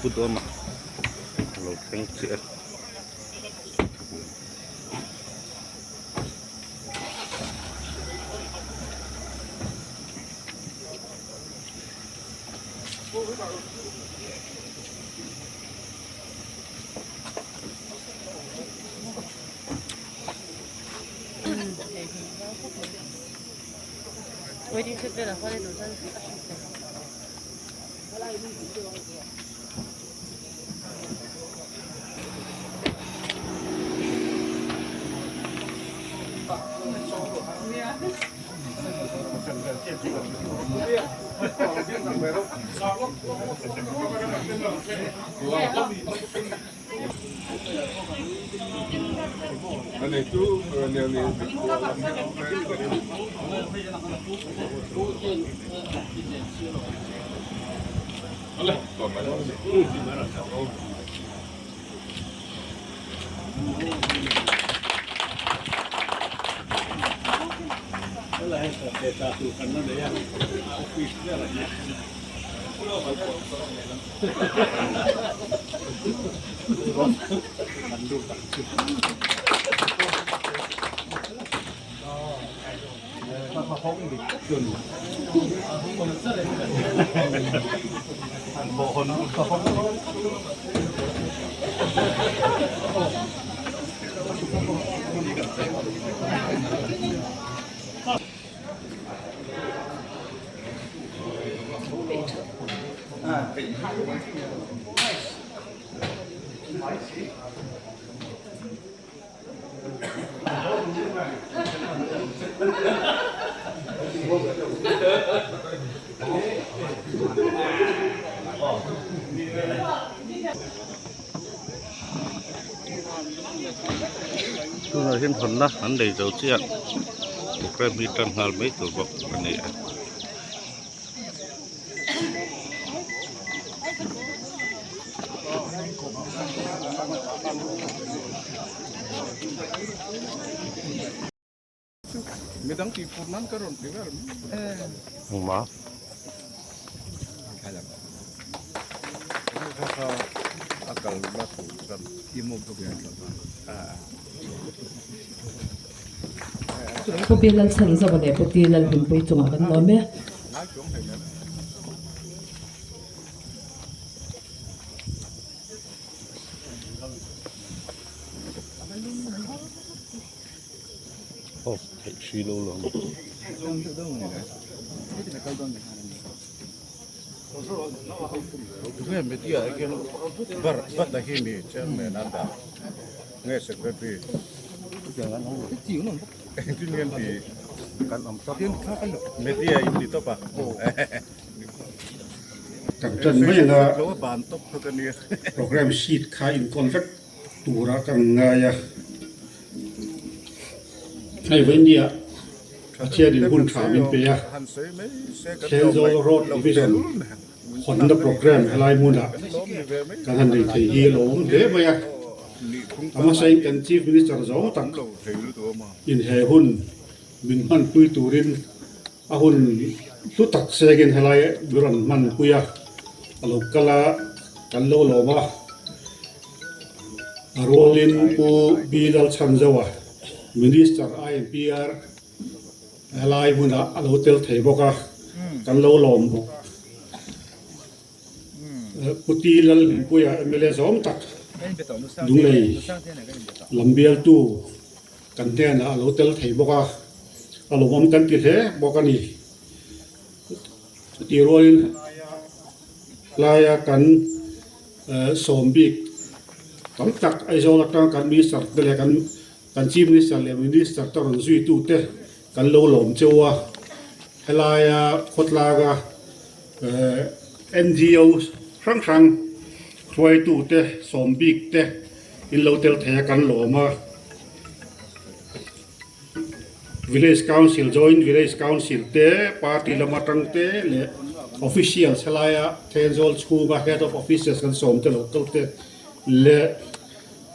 Pu Dawma a lo thleng chiah a. Tunah hian hawnna an nei zo chiah programme hi tan nghal mai tur bawk a ni a. Engmah. Pu Lalchhanzova leh Pu T Lalhlimpui chungah kan lawm e. Off theih hri lo lo. Tunge media ah hian bar bat a hi mi chairman a dah nge secretary engtin nge an ti media in ti tawp a Kan ṭan mai anga programme sheet kha inkawl vek tura ka rawn ngai a, hei vawinia Pathianin hun tha min pe a, Thenzawl Road Division hawnna programme helai hmunah kan han nei thei hi a lo awm hle mai a, a hmasain kan Chief Minister zawng tak in he hun min hmanpui turin A hun hlu tak sengin helai mi rawn hmanpui a, a lo kal a, kan lo lawm a. A rualin Pu B Lalchhanzoa, Minister INPR helai hmunah a lo tel thei bawk a, kan lo lawm bawk. Pu T Lalhlimpuia mla zawng tak Lunglei lam bialtu kan hnenah a lo tel thei bawk a, a lawmawm kan ti hle bawk a ni. Chutih rualin laia kan sawm bik tam tak Aizawl atanga kan Minister te leh kan kan Chief Minister leh Minister te rawn zuitute kan lo lawm cheu a, helaia khawtlanga NGO hrang hrang hruaitute sawm bik te in lo tel thei a kan lawm a, Village Council, Joint Village Council te, party lam atang te leh officials helaia Thenzawl chhunga Head of Offices kan sawm te lo kal te leh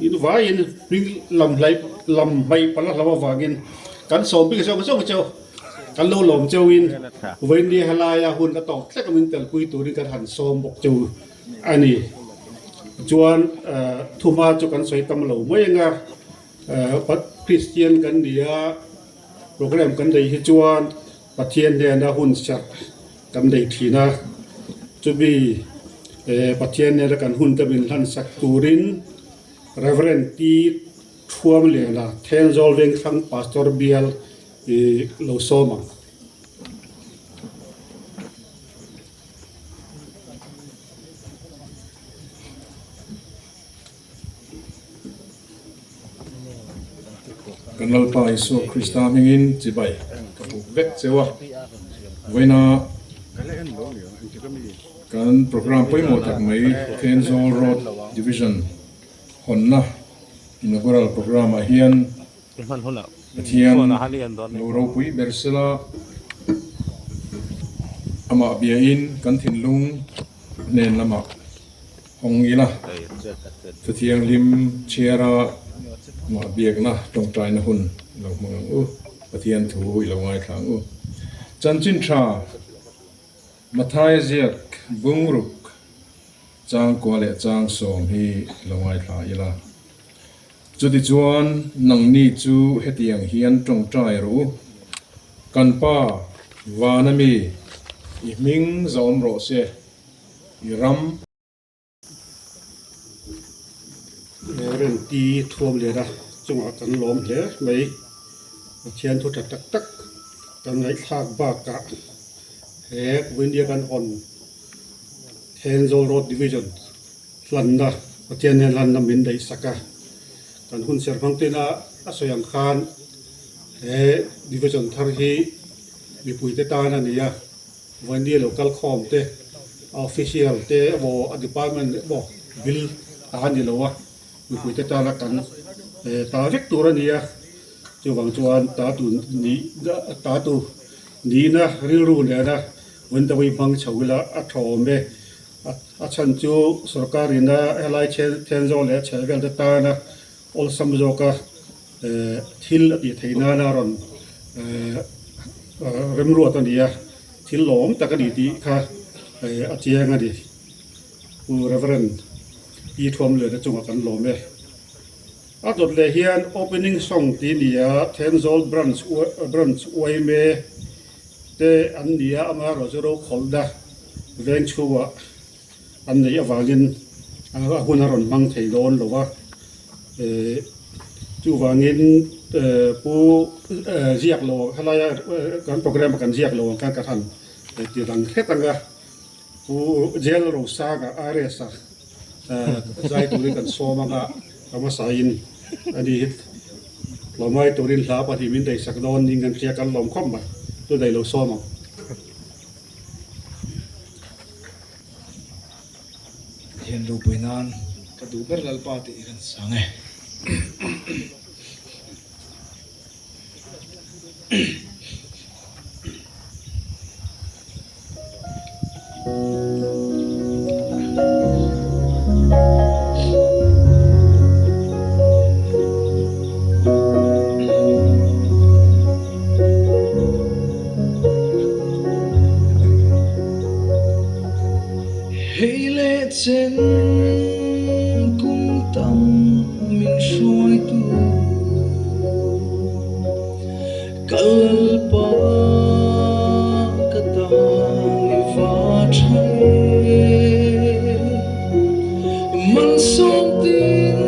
in vaiin hming lam hlai lam hmaih palh a hlauh avangin kan sawm bik zawk zawk cheu. Kan lo lawm cheuhin vawiinni helaia hun a tawk tlek a min telpui turin kan han sawm bawk cheu a ni. Chuan thuma chu kan sawi tam lo mai ang a, Kristian kan ni a, program kan nei hi chuan Pathian hnena hun serh kan nei thin a, chumi Pathian hnena kan hun te min hlansak turin Reverend T. Thuamliana, Thenzawl Vengthlang Pastor Bial i lo sawm ang. Kan Lalpa Isua Krista hmingin chibai ka buk vek cheu a, vawiina kan programme pawimawh tak mai Thenzawl Road Division hawnna inaugural programme ah hian Pathian lo ropui ber sela amah biain kan thinlung hnen lamah hawng ila Thuthianghlim chhiara amah biakna tawngtaina hun i lo hmang ang u, Pathian thu i lo ngaithla ang u. Chanchin tha Mathaia ziak bungruk Changkua leh changsawm hi lo ngaithla ila. Chutichuan nangni chu hetiang hian tawngtai rawh u, Kan Pa, vana mi, i hming zawm rawh se, i ram. Renti thuam leh a chungah kan lawm hle mai. Pathian thu tha tak tak kan ngaihthlak bakah he India kan hawn Thenzawl Road Division hlanna Pathian hian hlanna min daih sak a. Kan hun ser hmang tina a sawi ang khan he division thar hi mipuite tan a ni a. Vawiini lo kal khawm te, a official te emaw a department emaw bill ta a ni lo a, mipuite tana kan ta vek tur a ni a. Chuvang chuan ta tu nih ta tu nihna rilru nena vawiin hmang chho ila a tha awm e. A chhan chu sorkar ina helai Thenzawl leh a chhehvel te tana awlsam zawka thil a tih theih nana rawn remruat a ni a, thil lawm tak a ni tih kha a chiang a ni. Pu Reverend Pi Thuamliana chungah kan lawm e. A dawt leh hian opening song tih a ni a, Thenzawl Branch Branch Uaime te an ni a, amaherawhchu rokhawlhna veng chhungah an neih avangin a hun a rawn hmang thei dawn lo va, chuvangin pu ziak lo helaia kan programme a kan ziak lo ang khan ka han ti dang hret ang a, pu Jail Rosanga RS a zai turin kan sawm ang a, ka hmasain ani hi tlawmngai turin hla pahnih min daihsak dawn ning kan hria kan lawm khawp mai, chu daih lo sawm ang. Thian ropui nan ka duh ber Lalpa tih hi kan sang e. Hei leh chen kum tam min hruaitu Kalpa ka tan i va tha em Malsawm tin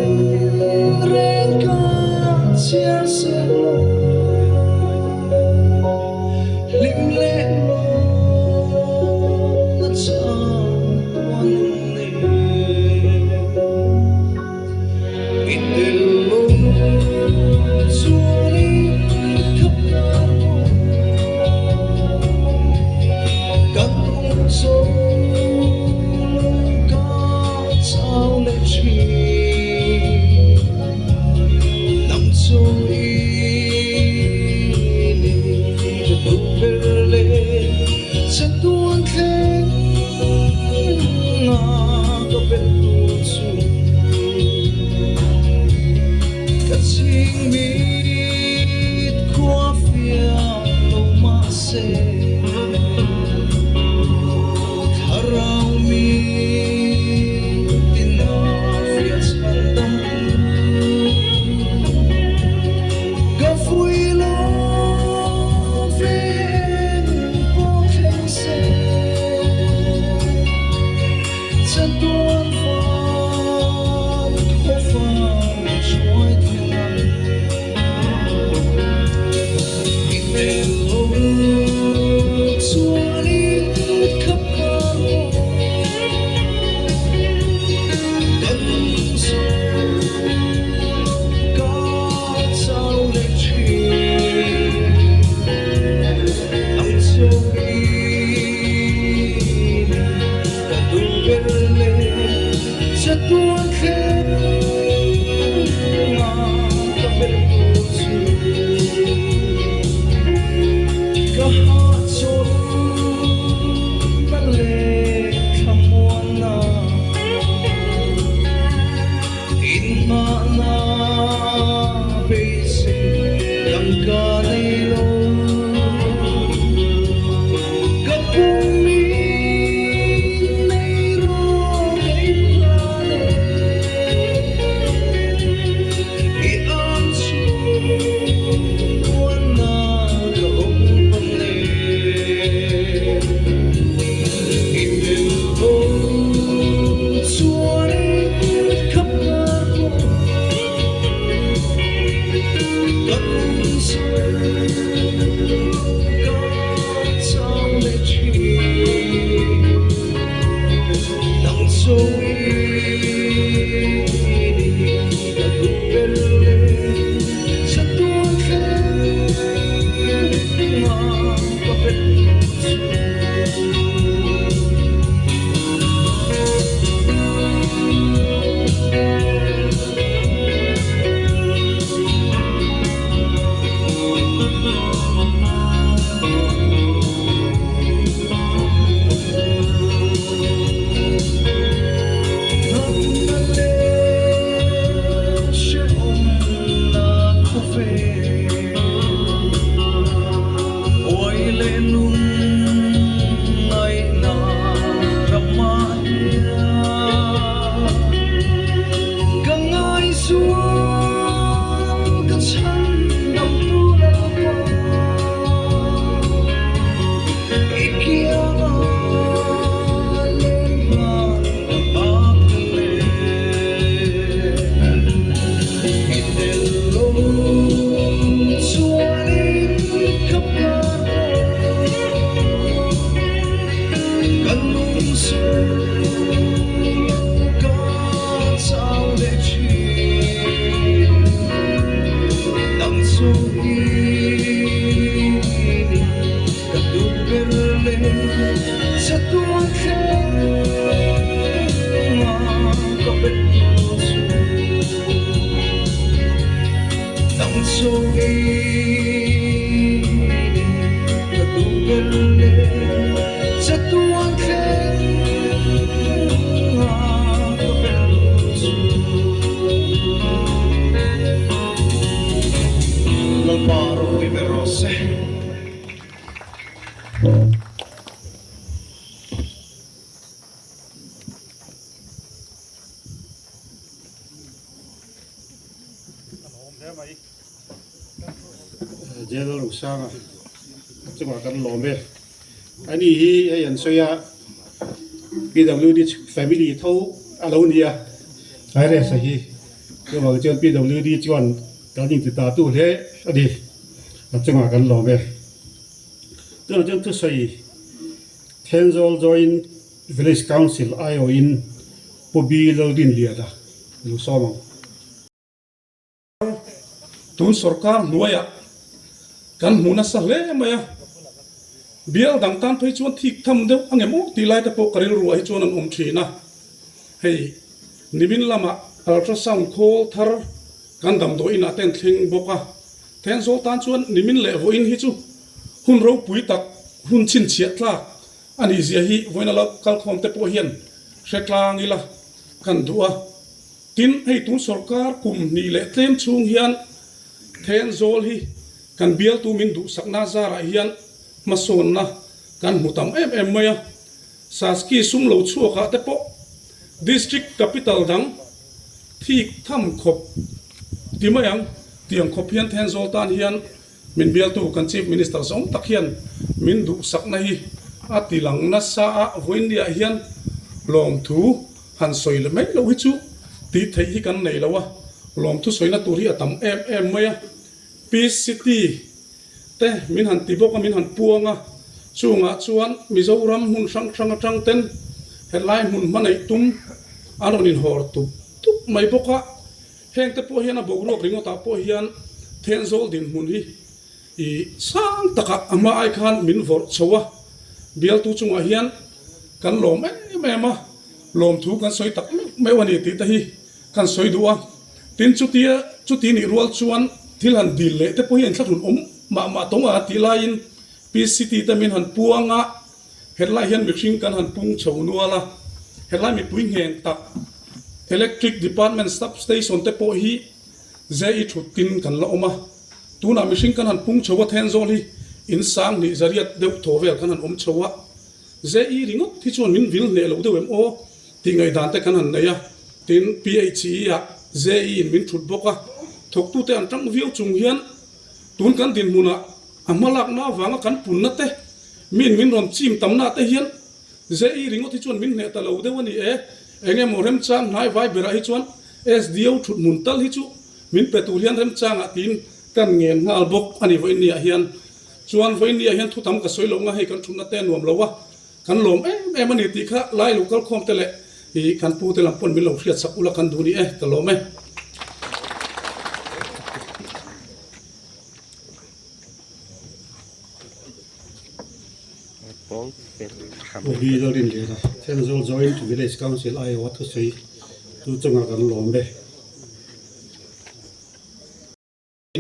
reng ka chhiar sek lo. Hlim leh lawm a chang tuan nei. I tel lo chuanin khap kar pawh ka tum zo lo ka chau leh thin. General Rosanga chungah kan lawm e. Ani hi hei an sawi a PWD family tho a lo ni a, Cyrus-a hi chuvang chuan PWD chuan kan inti ta tu hle a ni. A chungah kan lawm e. Tunah chuan thusawi Thenzawl Joint Village Council aiawhin Pu Bi Laldinliana a lo sawm ang. Tun sorkar hnuaiah kan hmu nasa hle mai a, bial dang tan phei chuan thik tham deuh a ngem awk tih lai te pawh ka rilruah hi chuan an awm thin a. Hei nimin lamah ultrasound khawl thar kan damdawi inah te an thleng bawk a, Thenzawl tan chuan nimin leh vawiin hi chu hun ropui tak, hun chhinchhiah tlak a nih zia hi vawiin a lo kalkhawm te pawh hian hre tlang ila kan duh a. Tin, hei tun sorkar kum hnih leh tlem chhung hian Thenzawl hi kan bialtu min duhsakna zarah hian hmasawnna kan hmu tam em em mai a. Saski sum lo chhuakah te pawh District Capital dang thik tham khawp ti mai ang tiang khawp hian Thenzawl tan hian min bialtu kan Chief Minister zawng tak hian min duhsakna hi a ti lang nasa a, vawiinniah hian lawmthu han sawi leh mai loh hi chu tih theih hi kan nei lo a, lawmthu sawina tur hi a tam em em mai a. Peace City te min han ti bawk a, min han puang a, chungah chuan Mizoram hmun hrang hrang atang ten helai hmun hmaneih tum an rawn inhawr tup tup mai bawk a. Heng te pawh hian a boruak ringawtah pawh hian Thenzawl dinhmun hi i sang takah a hma ai khan min vawrh chho a, bialtu chungah hian kan lawm em em a, lawmthu kan sawi tak meuh meuh a ni tih te hi kan sawi duh a. Tin, chutia chuti nih rual chuan thil han dil leh te pawh hi a inthlahrun awm mah mah tawng a tih laiin PCT te min han puang a, Hetlai hian mihring kan han pung chho nual a, hetlai mipui ngheng tak Electric Department Sub Station te pawh hi JE thuttin kan la awm a, tunah mihring kan han pung chho a Thenzawl hi in sang hnih zariat deuh thaw vel kan han awm chho a, JE ringawt hi chuan min vil hneh lo deuh em aw tih ngaihdan te kan han nei a, tin PHE ah JE in min thut bawk a, thawktute an tang viau chung hian tun kan dinhmunah A hmalakna avanga kan punna te, min min rawn chim tamna te hian JE ringawt hi chuan min hneh ta lo deuh a ni e. Eng emaw remchang hnai vai berah hi chuan SDO thut hmun tal hi chu min pe tur hian remchangah tiin kan ngen nghal bawk a ni vawiinniah hian. Chuan vawiinniah hian thu tam ka sawi lo nga hei kan thutna te a nuam lo a, kan lawm em em a ni tih kha lai lo kalkhawm te leh i kan pu te lam pawn min lo hriat sak ula kan duh ni e, ka lawm e. Ubi Lalrinliana, Thenzawl Joint Village Council aiawha thusawi chu chungah kan lawm e.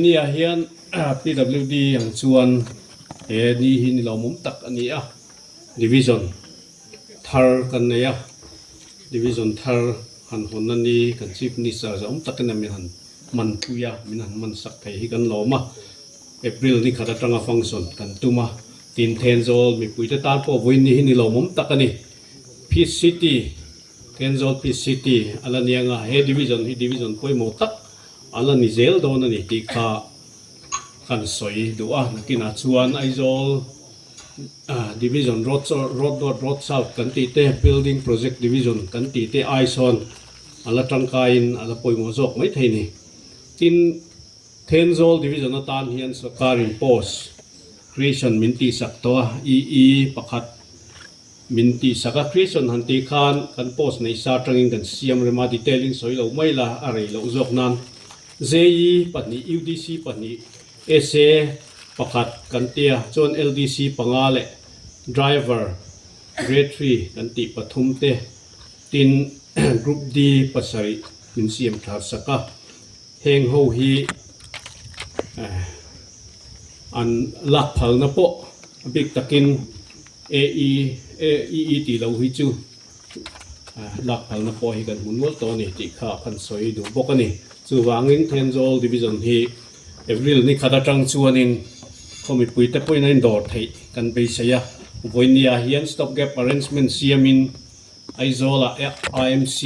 Nia hian PWD ang chuan he ni hi ni lawmawm tak a ni a, Division thar kan nei a, Division thar han hawnna ni kan Chief Minister zahawm takin a min han man pui a, min han man sak thei hi kan lawm a, April ni khat atanga function kan tum a, tin Thenzawl mipuite tan pawh vawiin ni hi ni lawmawm tak a ni. Peace City, Thenzawl Peace City a la niang a, he division hi division pawimawh tak a la ni zel dawn a ni tih kha kan sawi duh a, nakinah chuan Aizawl Division Road Road North Road South kan tih te, Building Project Division kan tih te ai sawn a la tangkaiin a la pawimawh zawk mai thei ni. Tin, Thenzawl Division atan hian sorkarin post creation min tihsak tawh a, EE pakhat. Min tihsak a, Creation han tih khan kan post nei sa atangin kan siam rem a, detail in sawi lo mai la, a rei loh zawk nan. JE pahnih, UDC pahnih, SA pakhat kan tia, chuan LDC panga leh Driver Grade three kan tih pathum te tin Group D pasarih min siam that sak a, heng ho hi an lak phalna pawh a bik takin AE AEE tih loh hi chu lak phalna pawh hi kan hmu nual tawh a ni tih kha kan sawi duh bawk a ni. Chuvangin Thenzawl Division hi April ni khat atang chuanin khaw mipuite pawhin a indawr theih kan beisei a. Vawinia hian stop gap arrangement siamin Aizawlah IMC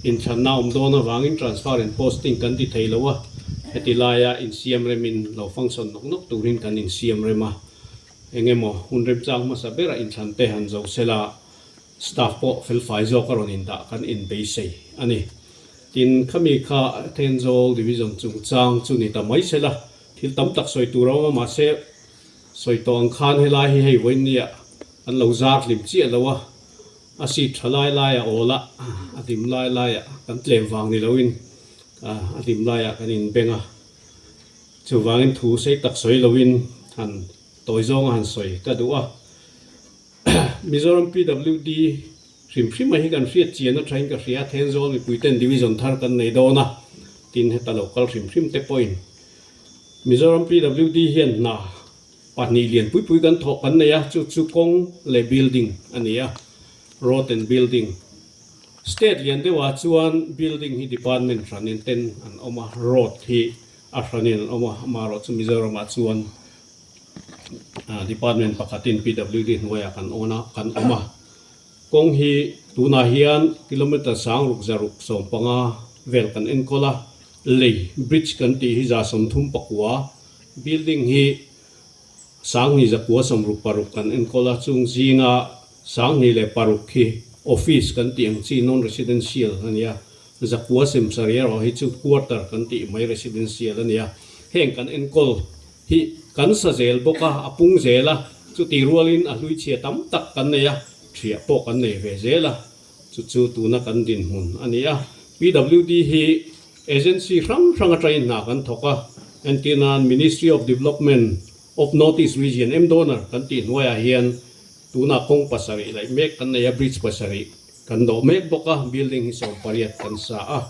inthlanna awm dawn avangin transfer and posting kan ti thei lo a, heti laia insiam remin lo function nawk nawk turin kan insiam rem a. Eng emaw hun remchang hmasa berah inthlan te han zo sela staff pawh felfai zawk a rawn indah kan inbeisei a ni. Tin, khami kha Thenzawl Division chungchang chu ni ta mai sela thil tam tak sawi tur a awm a, mahse sawi tawh ang khan helai hi hei vawinia an lo zar hlim chiah lo a, a seat tha lai laiah awl a, a hlim lai laiah kan tlem vang ni loin a hlim laiah kan inbeng a. Chuvangin thu sei tak sawi loin han tawi zawnga han sawi ka duh a. Mizoram PWD hrim hrim a hi kan hriat chian a thain ka hria a, Thenzawl mipuiten Division thar kan nei dawn a, tin heta lo kal hrim hrim te pawhin Mizoram PWD hian hna pahnih lian pui pui kan thawh kan nei a, chu chu kawng leh building a ni a, road and building. State lian deuhah chuan building hi department hranin ten an awm a, road hi a hranin an awm a, amaherawhchu Mizoramah chuan department pakhatin PWD hnuaiah kan awn a, kan awm a. Kawng hi tunah hian kilometre sang ruk zaruk 15 vel kan enkawl a, lei bridge kan tih hi 39 building hi 1966 kan enkawl a, chung zinga 1006 hi office kan tih ang chi non-residential a ni a, 970 erawh hi chu quarter kan tih mai residential a ni a. Heng kan enkawl hi kan sa zel bawk a, a pung zel a, chutih rualin a hlui chhia tam tak kan nei a, ṭhiah pawh kan nei ve zel a, chu chu tuna kan dinhmun a ni a. PWD hi Agency hrang hrang atangin hna kan thawk a, entirnan Ministry of Development of North East Region, MDoNER, kan tih hnuaiah hian tunah kawng pasarih laih mek kan nei a, bridge pasarih kan dawh mek bawk a, building hi 18 kan sa a.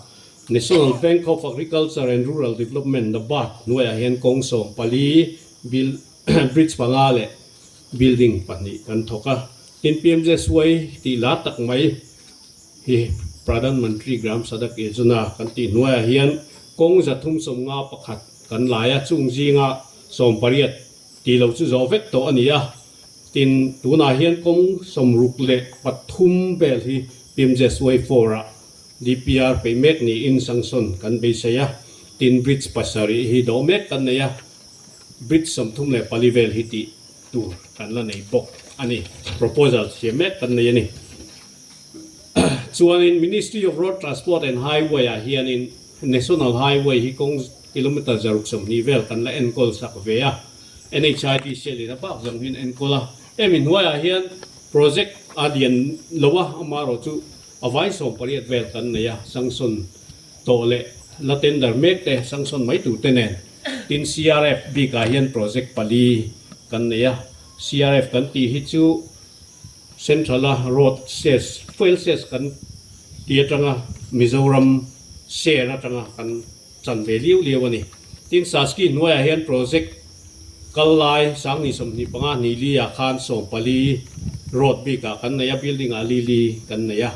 National Bank of Agriculture and Rural Development, NABARD, hnuaiah hian kawng 14, bridge panga leh building pahnih kan thawk a. Tin, PMJSY tih lar tak mai Hi Pradhan Mantri Gram Sadak Yojana kan tih hnuaiah hian kawng 351 kan lai a, chung zinga 18 tih lo chu zawh vek tawh a ni a. Tin, tunah hian kawng 63 vel hi PMJSY four ah DPR peih mek niin sanction kan beisei a. Tin, bridge pasarih hi dawh mek kan nei a, bridge 34 vel hi tih tur kan la nei bawk a ni. Proposal siam mek kan nei a ni. Chuanin Ministry of Road Transport and Highway ah hianin National Highway hi kawng kilometre 120 vel kan la enkawl sak ve a, NHIDC a lin a bak zawng hian enkawl a. Hemi hnuaiah hian project a lian lo a, amaherawh chu a vai 18 vel kan nei a, sanction tawh leh la tender mek te sanction mai tur te nen. Tin CRF bikah hian project pali kan nei a, CRF kan tih hi chu Central a road cess, fuel cess kan ti atanga Mizoram share atanga kan chan ve liau liau a ni. Tin, Saski hnuaiah hian project kal lai 2025 ni li ah khan 14 road bikah kan nei a, building ah li li kan nei a,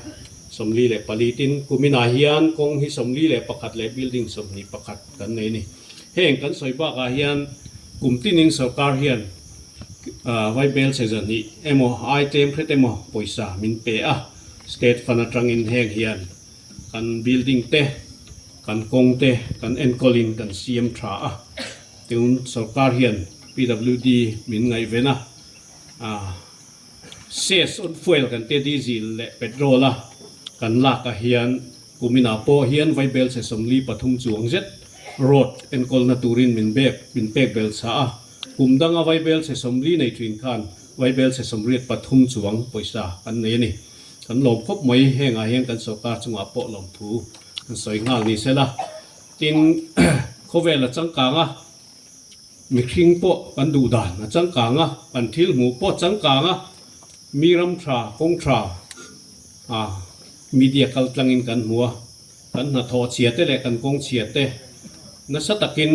44. Tin, kuminah hian kawng hi 41 leh building 21 kan nei a ni. Heng kan sawi bakah hian kum tinin sorkar hian Vaibel che zahnih emaw ai tlem hret emaw pawisa min pe a, state fund atangin heng hian kan building te, kan kawng te kan enkawlin kan siam tha a, tun sorkar hian PWD min ngaihven a, cess on fuel kan tia diesel leh petrol a kan lak ah hian kuminah pawh hian Vaibel che 43 chuang zet road enkawlna turin min bek min pek bel chah a. Kum danga Vaibel chhe 40 nei thin khan Vaibelchhe 83 chuang pawisa kan nei a ni. Kan lawm khawp mai, hengah hian kan sorkar chungah pawh lawmthu kan sawi nghal ni sela. Tin, khawvel a changkang a, mihring pawh kan duh dan a changkang a, kan thil hmuh pawh a changkang a, mi ram tha, kawng tha a media kal tlangin kan hmu a, kan hnathawh chhia te leh kan kawng chhia te nasa takin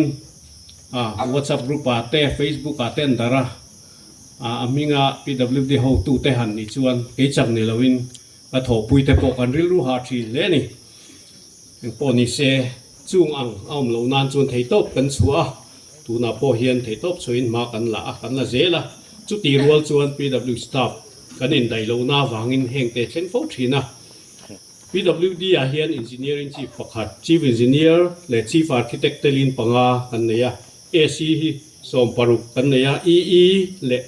a WhatsApp group ah te, Facebook ah te an darh a, a hminga PWD hotute han nih chuan kei chak ni loin ka thawhpui te pawh kan rilru hah thin hle a ni. Engpawh ni se, chung ang a awm loh nan chuan theihtawp kan chhuah a, tunah pawh hian theihtawp chhuahin hma kan la a, kan la zel a. Chuti rual chuan PW staff kan indaih lohna avangin hengte thleng fo thin a. PWD ah hian Engineering Chief pakhat, Chief Engineer leh Chief Architect telin panga kan nei a, AC hi 16 kan nei a, EE leh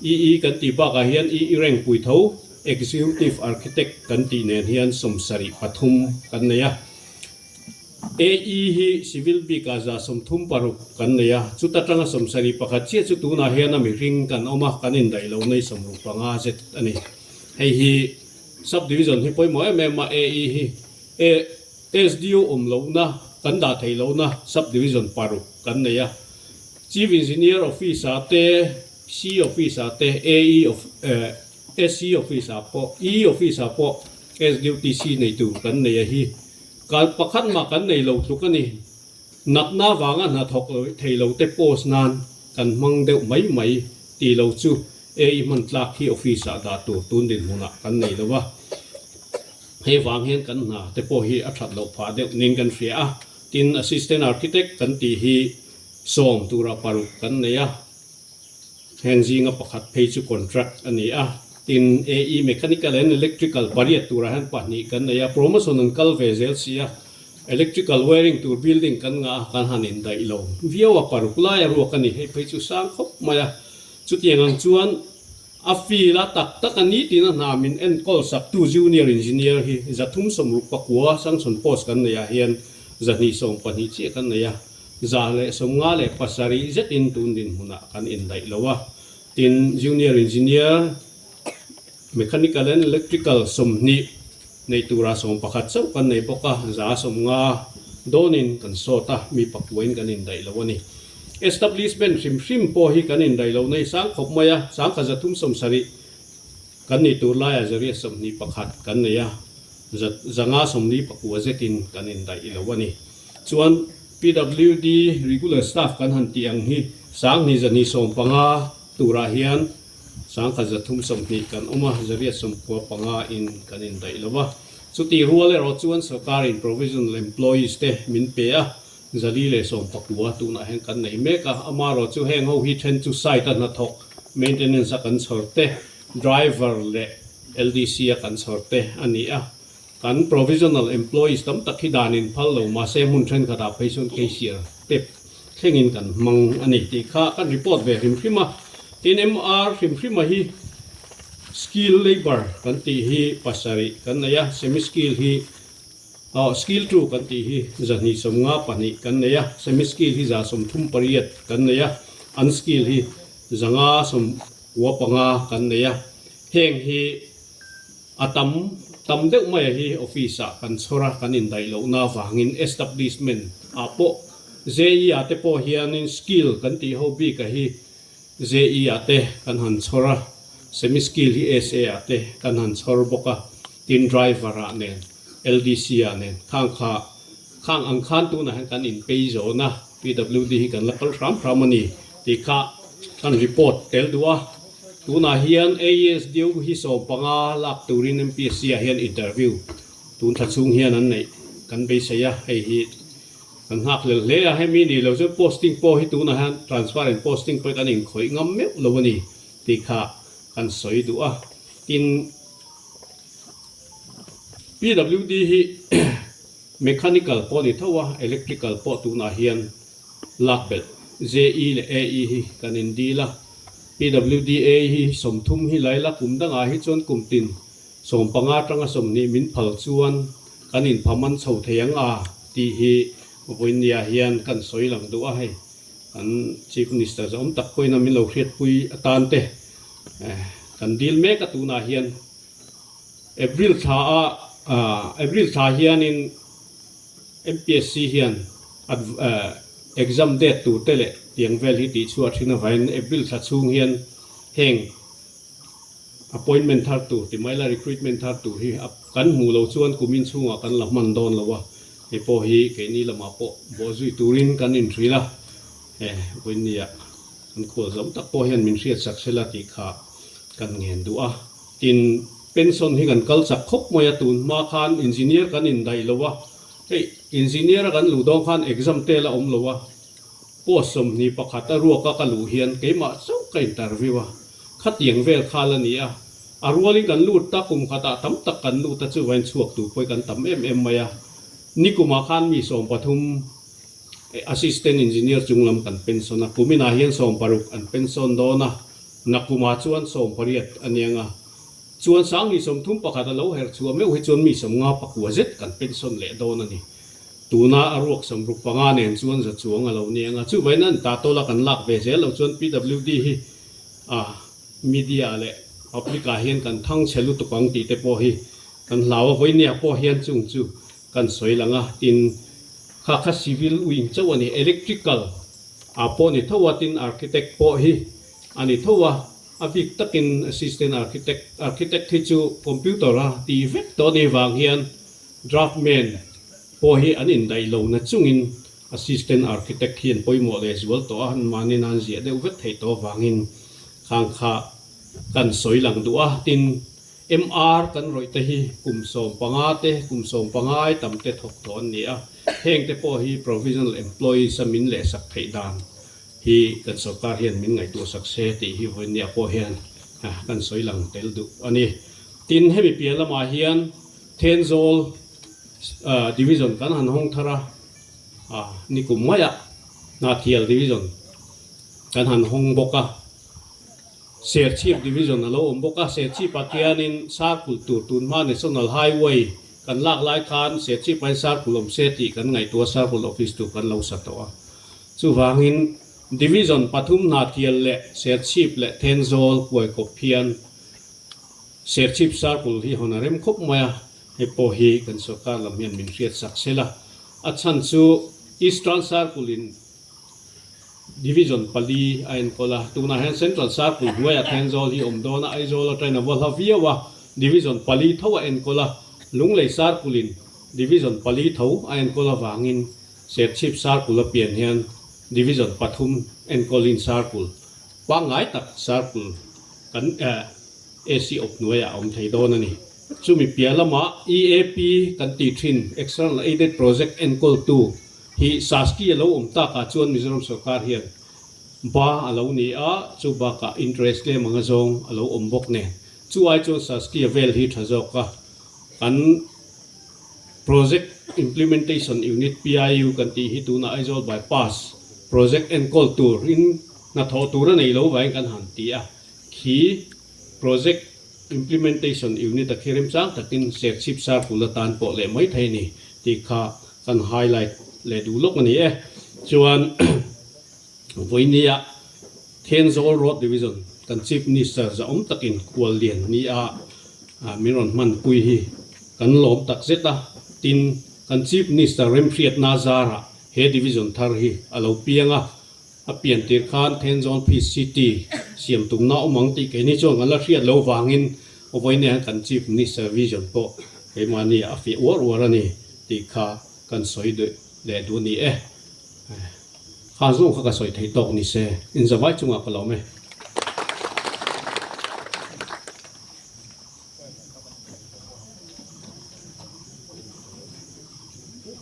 EE kan tih bakah hian EE rank pui tho Executive Architect kan tih nen hian 73 kan nei a. AE hi Civil bikah 36 kan nei a, chuta tanga 71 chiah chu tunah hian a mihring kan awm a, kan indaih lo nei 65 zet a ni. Hei hi Sub Division hi pawimawh em em a, AE hi A SDO awm lohna kan dah theih lohna Sub Division paruk kan nei a. Chief Engineer Office ah te, C Office ah te, AE SC Office ah pawh, E Office ah pawh SDOTC nei tur kan nei a hi. Kal pakhat mah kan nei lo tluk a ni. Natna vanga hnathawk lo thei lo te post nan kan hmang deuh mai mai tih lo chu AE hman tlak hi office ah dah tur tun dinhmunah kan nei lo a. Hei vang hian kan hna te pawh hi a that loh phah deuh nin kan hria a, tin Assistant Architect kan tih hi 10 tura paruk kan nei a, heng zinga pakhat phei chu contract a ni a, tin AE Mechanical and Electrical pariat turah hian pahnih kan nei a, promotion an kal ve zel si a, electrical wiring tur building kan ngah a, kan han indaih lo viau a, paruk lai a ruak a ni, hei phei chu sang khawp mai a, chutiang ang chuan. A feel a tak tak a ni tiin a hna min enkawl saktu Junior Engineer hi 369 sanction post kan neih ah hian 212 chiah kan nei a, 157 zetin tun dinhmunah kan indaih lo a. Tin, Junior Engineer, Mechanical and Electrical 20 nei tura 11 chauh kan nei bawk a, 150 dawnin kan sawt a, mi pakuain kan indaih lo a ni. Establishment hrim hrim pawh hi kan indaih lo nei sang khawp mai a, 1370 kan nih tur laiah 121 kan nei a, 549 zetin kan indaih lo a ni. Chuan PWD regular staff kan han tih ang hi 2215 turah hian 1320 kan awm a, 895 in kan indaih lo a. Chutih rual erawh chuan sorkarin provisional employees te min pe a, 419 tunah hian kan nei mek a, amaherawh chu heng ho hi then chu site a hnathawk, maintenance a kan chhawr te, driver leh LDC a kan chhawr te a ni a. Kan provisional employees tam tak hi dan in phal lo mahse hmun thenkhatah phei chuan cashier te thlengin kan hmang a ni tih kha kan report ve hrim hrim a. Tin MR hrim hrima hi skill labour kan tih hi pasarih kan nei a, semi skill hi Aw, skill two kan tih hi 252 kan nei a, semi skill hi 138 kan nei a, unskill hi 595 kan nei a. Heng hi a tam tam deuh mai a hi office ah kan chhawr a, kan indaih lohna avangin establishment ah pawh JE ah te pawh hianin skill kan tih ho bik a hi JE ah te kan han chhawr a, semi skill hi SA ah te kan han chhawr bawk a, tin driver ah nen LDC ah nen khang kha khang ang khan tunah hian kan inpei zawn a, PWD hi kan la kal hram hram a ni tih kha kan report tel duh a. Tunah hian AESDU hi 15 lak turin MPSC ah hian interview tun thla chhung hian an neih kan beisei a, hei hi kan nghakhlel hle a, hemi ni lo chuan posting pawh hi tunah hian transfer and posting pawh hi kan inkhawih ngam meuh lo a ni tih kha kan sawi duh a, tin. PWD hi mechanical pawh ni tho a, electrical pawh tunah hian lak belh JE leh AE hi kan in dil a. PWDA hi 30 hi laila kum dangah hi chuan kum tin 15 atanga 20 min phal chuan kan in phaman chho thei ang a tih hi vawinia hian kan sawi lang duh a hei. Kan Chief Minister zawm tak pawhin a min lo hriatpui atan te. Kan dil mek a tunah hian April thla a April thla hianin MPSC hian exam date tur te leh tiang vel hi tih chhuah thin avangin April thla chhung hian heng appointment thar tur ti mai la recruitment thar tur hi kan hmuh loh chuan kumin chhungah kan la hman dawn lo a, hei pawh hi keini lamah pawh bawhzui turin kan inhrilh a, vawinia Kan khual zawm tak pawh hian min hriat sak sela tih kha kan ngen duh a. Tin, pension hi kan kal chak khawp mai a, tun hma khan engineer kan indaih lo a, hei engineer a kan luh dawn khan exam te la awm lo a, post 21 a ruak a ka luh hian keimah chauh ka interview a, khatiang vel kha la ni a, a rualin kan lut ta kum khatah tam tak kan lut a chuvain chhuak tur pawh hi kan tam em em mai a, nikumah khan mi 13 Assistant Engineer chunglam kan pension a, kuminah hian 60 an pension dawn a, nakumah chuan 18 a niang a. Chuan 2031 a lo herh chhuah meuh hi chuan mi 59 zet kan pension leh dawn a ni. Tuna a ruak 65 nen chuan za chuang a lo niang a. Chuvaiin an ta tawla kan lak ve zel loh chuan PWD hi a media leh public ah hian kan thang chhe lutuk ang tih te pawh hi kan hlau a, vawinia pawh hian chung chu Kan sawi lang a, tin, kha kha civil wing chauh a ni, electrical ah pawh ni tho a, tin architect pawh hi a ni tho a, a bik takin assistant architect, architect hi chu computer a tih vek tawh a nih vang hian draftman pawh hi an indaih lo na chungin assistant architect hi an pawimawh leh zual tawh a, mahni nan ziah deuh vek theih tawh avangin khang kha kan sawi lang duh a, tin, MR kan rawih te hi kum 15 te, kum 15 ai tam te thawk tawh an ni a, heng te pawh hi provisional employees a min leh sak theih dan hi kan sorkar hian min ngaihtuah sak se tih hi vawinia pawh hian kan sawi lang tel duh a ni. Tin, hemi piah lamah hian Thenzawl Division kan han hawng thar a, nikum maiah Hnahthial Division kan han hawng bawk a. Serchhip Division a lo awm bawk a, Serchhip-ah khianin Sarkul tur tunhma National Highway kan lak lai khan Serchhip-ah hian Sarkul awm se tih kan ngaihtuah a, Sarkul Office tur kan lo sa tawh a. Chuvangin Division pathum Hnahthial leh Serchhip leh Thenzawl kuaikawp hian Serchhip Sarkul hi hawn a rem khawp mai a, hei pawh hi kan sorkar lam hian min hriat sak sel a. A chhan chu Eastern Sarkul-in Division pali a enkawl a, tunah hian Central Circle hnuaiah Thenzawl hi awm dawn a, Aizawl atangin a va hla viau a, Division pali tho a enkawl a, Lunglei Circle in Division pali tho a enkawl avangin Serchhip Circle a pian hian Division pathum enkawlin Circle pangngai tak Circle kan AC awp hnuaiah a awm thei dawn a ni. Chumi piah lamah EAP kan tih thin External Aided Project enkawltu Hi Sasti a lo awm takah chuan Mizoram sorkar hian ba a lo ni a, chu bakah interest tlem anga zawng a lo awm bawk nen. Chu ai chuan Sasti a vel hi tha zawk a, kan Project Implementation Unit, PIU, kan tih hi tunah Aizawl Bypass Project enkawl tur in hnathawh tur a nei lo vangin kan han ti a, khi Project Implementation Unit a khi remchang takin Serchhip Sarkul atan pawh leh mai thei a ni tih kha kan highlight leh duh lawk a ni e. Chuan vawinia Thenzawl Road Division kan Chief Minister zahawm takin khuallian nia min rawn hmanpui hi kan lawm tak zet a, tin kan Chief Minister remhriatna zarah he division thar hi a lo piang a, A pian tir khan Thenzawl PCT siam tumna awm ang tih keini chuan kan la hriat lo vangin vawiin hian kan Chief Minister vision pawh keimahni a fiah uar uar a ni tih kha kan sawi leh duh a ni e. Kha zawng kha ka sawi thei tawk ni se, inzavai chungah ka lawm e.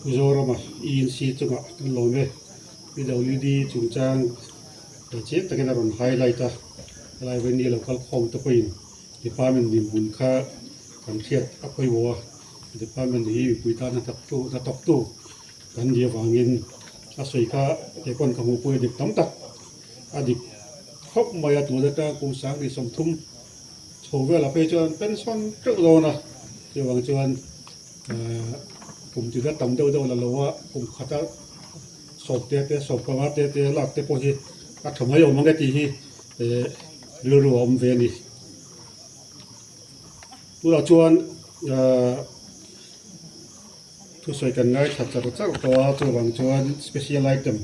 Mizorama ENC chungah kan lawm e. PWD chungchang chiang takin a rawn highlight a, helai vawiin lo kal khawm te pawhin department dinhmun kha kan hriat a pawimawh a, department hi mipui tana hnathawktu kan nih avangin a sawi kha kei pawn ka hmuhpui a dik tam tak a dik khawp mai a, tun atanga kum 2030 Chho velah phei chuan pension teuh dawn a, chuvang chuan kum tina tam deuh deuh la lo a, kum khata sawm te te sawm panga te te lak te pawh hi a tha mai awm ang e tih hi. rilru a awm ve a ni. Tunah chuan ahh thusawi kan ngaithla char char tawh a chuvang chuan special item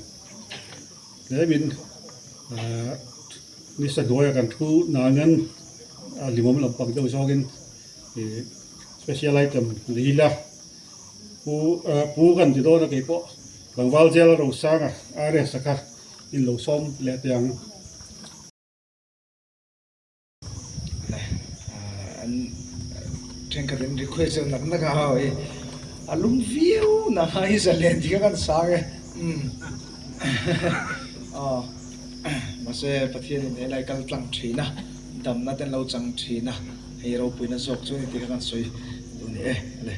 tlemin ahh nisa hnuaiah kan thu nangin a hlimawm lampang deuh zawngin ih special item lei ila pu ahh pu kan ti dawn a keipawh tlangval jail Rosanga RS a kha in lo sawm leh teh ang. An thenkhat in request deuh nak nak a hei a lum viau na hi zalen tih kha kan sang e umm aw mahse Pathian in helai kal tlang thin a damna te an lo chang thin a hei ropuina zawk chu a ni tih kha kan sawi duh ni e le.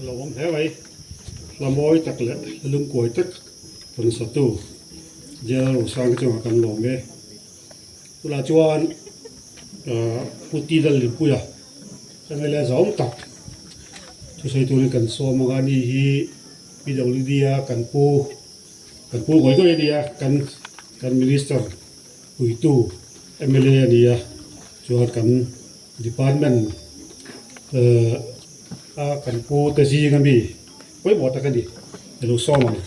A lo awm hle mai, hla mawi tak leh hla lungkuai tak. Rawn satu General Rosanga chungah kan lawm e. Tunah chuan Pu T Lallipuia MLA zawng tak thusawi turin kan sawm anga ni hi PWD a kan pu kan pu ngawi ngawi a ni a, kan kan Minister puitu MLA a ni a, chuan kan Department a kan pu te zing ami pawimawh tak a ni i lo sawm ang.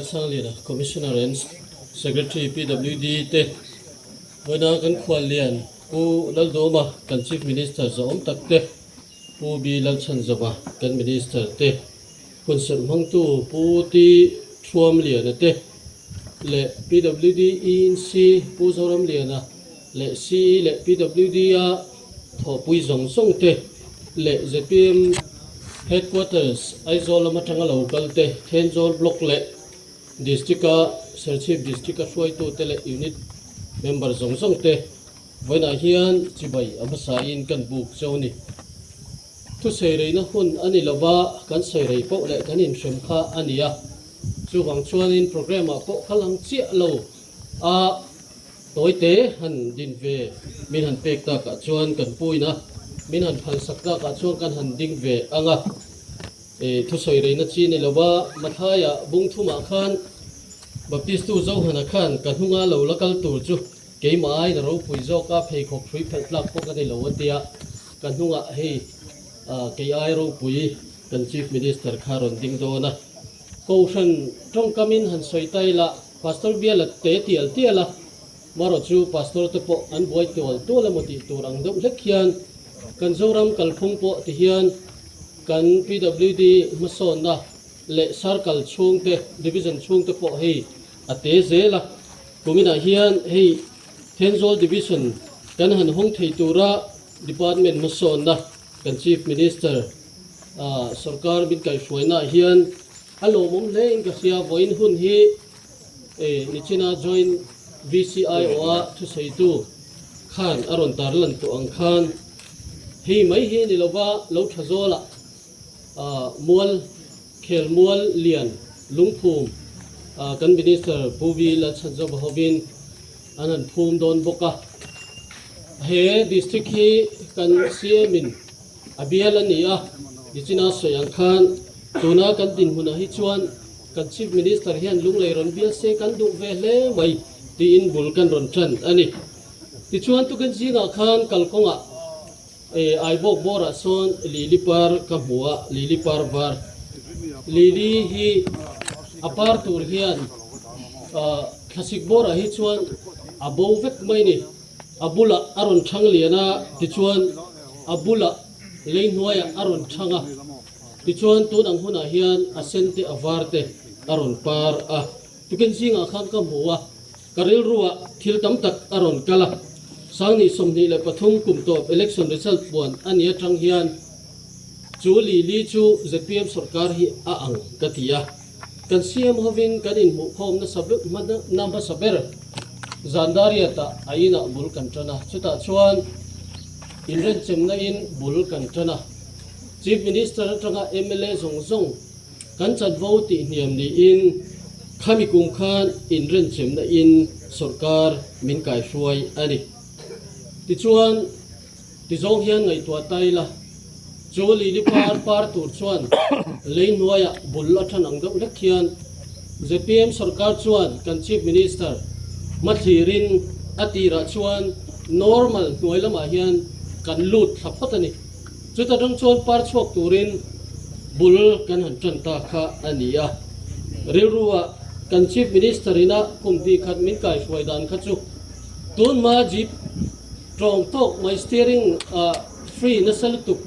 Sangliana, Commissioner and Secretary PWD te vawiina kan khuallian Pu Laldawma kan Chief Minister zahawm tak te, Pu B Lalchhanzawma kan Minister te, hunserh hmangtu Pu T Thuamliana te leh PWD ENC Pu Zoramliana leh CE leh PWD a thawhpui zawng zawng te leh zpm Headquarters Aizawl lam atanga lo kal te, Thenzawl Block leh District-a Serchhip District-a hruaitute leh Unit member zawng zawng te vawiinah hian chibai a hmasain kan buk cheu a ni. Thusawireina hun a ni lova, kan sawirei poh leh kan inhrem kha a ni a, chuvang chuanin programme-ah pawh kal ang chiah lo a tawite han din ve min han pek takah chuan kan puina min han phalsak takah chuan kan han ding ve ang a. Thusawireina chi ni lova Mathaia bung thumah khan Baptistu Johana khan ka hnunga lo la kal tur chu keimah aiin a ropui zawk a, pheikhawk hrui phelh tlak pawh ka ni lo a tia. Ka hnungah hei kei ai ropui kan Chief Minister kha rawn ding dawn a, Kohhran tawngkamin han sawi ta ila Pastor bial a te tial tial a, marawh chu Pastor te pawh an buai tual tual emaw tih tur ang deuh hlek hian kan Zoram kalphung pawh ti hian kan PWD hmasawnna leh Circle chhungte, Division chhungte pawh hei a te zel a, kuminah hian hei Thenzawl Division kan han hawng thei tura Department hmasawnna kan Chief Minister sorkar min kaihhruainaah hian a lawmawm hle in ka hria. Vawiin hun hi nichina Joint VCIO-a thusawitu khan a rawn tarlan tawh ang khan hei mai hi ni lova lo tha zawlah mual khelmual lian lungphum kan Minister Pu V Lalchhanzova hovin an han phum dawn bawk a. He district hi kan CM in a bial a ni a, nichina sawi ang khan tuna kan dinhmunah hi chuan kan Chief Minister hian lunglei rawn bial se kan duh ve hle mai tiin bul kan rawn tan a ni. Tichuan tukin zingah khan kalkawngah Aibawk bawrah sawn lili par ka hmu a, lili par var. Lili hi a par tur hian thlasik bawrah hi chuan a bo vek mai ni. A bulah a rawn thang lian a, tichuan a bulah lei hnuaiah a rawn thang a, tichuan tun ang hunah hian a sen te a var te a rawn par a. Tukin zingah khan ka hmu a, ka rilruah thil tam tak a rawn kal a. Sangni 23 kum tawp election result puan a ni atang hian chu Lili chu zpm sorkar hi a ang ka ti a. Kan CM hovin kan inhmuhkhawm nasa na hmasa ber Zandariat-ah a inah bul kan tan a, chutah chuan inrenchemna in bul kan tan a. Chief Minister atanga mla zawng zawng Kan chanvo tih hniam niin khami kum khan inrenchemna in sawrkar min kaihruai a ni. Tichuan, tizawng hian ngaihtuah ta ila, chu lili par par tur chuan lei hnuaiah bul a than ang deuh hlek hian zpm sawrkar chuan kan Chief Minister hmathlirin a tirah chuan normal hnuai lamah hian kan lut thla phawt a ni. Chuta tang chuan par chhuak turin bul kan han tan ta kha a ni a. Rilruah kan Chief Minister ina kum hnih khat min kaihruai dan kha chu tunhma jeep tawng tawk mai steering free nasa lutuk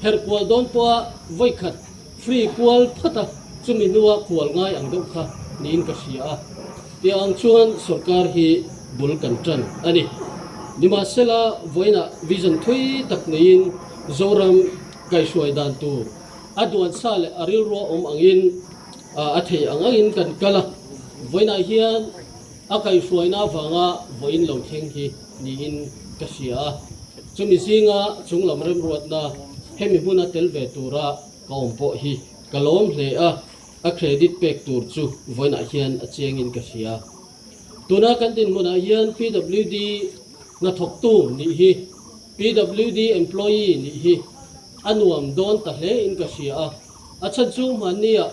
herh kual dawn pawha vawi khat free kual phawt a chumi hnua kual ngai ang deuh kha niin ka hria a. Tiang ang chuan sorkar hi bul kan tan a ni. Nimahsela, vawiinah vision thui tak neiin Zoram kaihhruai dan tur a duan sa leh a rilrua awm angin a thei ang angin kan kal a. Vawiinah hian a kaihhruaina avanga vawiin lo thleng hi niin ka hria a. Chumi zinga chunglam remruatna hemi hmuna tel ve tura ka awm pawh hi ka lawm hle a. A credit pek tur chu vawiinah hian a chiangin ka hria. Tuna kan dinhmunah hian PWD hnathawktu nih hi, PWD employee nih hi a nuam dawn ta hle in ka hria a. A chhan chu hmanniah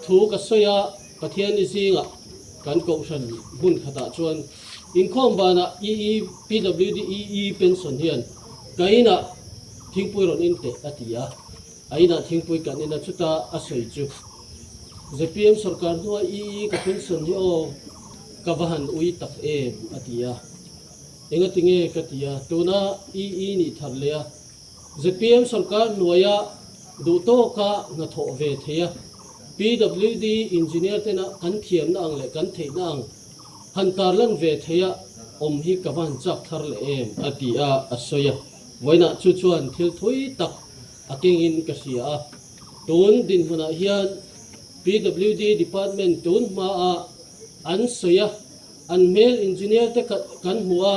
thu ka sawi a, Pathianni zingah kan kohhran hmun khatah chuan inkhawm banah EE, PWD EE pension hian ka inah thingpui rawn in teh a ti a. A inah thingpui kan in a, chuta a sawi chu zpm sorkar hnua EE ka pension hi aw ka va han ui tak em a ti a. Engati nge ka ti a, tuna EE nih thar leh a zpm sorkar hnuaia duh tawka hnathawh ve thei a, PWD engineer tena kan thiamna ang leh kan theihna ang han tarlan ve theia awm hi ka va han chak thar leh em a ti a, a sawi a. Vawiinah chu chuan thil thui tak a kengin ka hria a. Tun dinhmunah hian PWD department tun hmaa an sawi a, an hmel engineer te kan hmu a,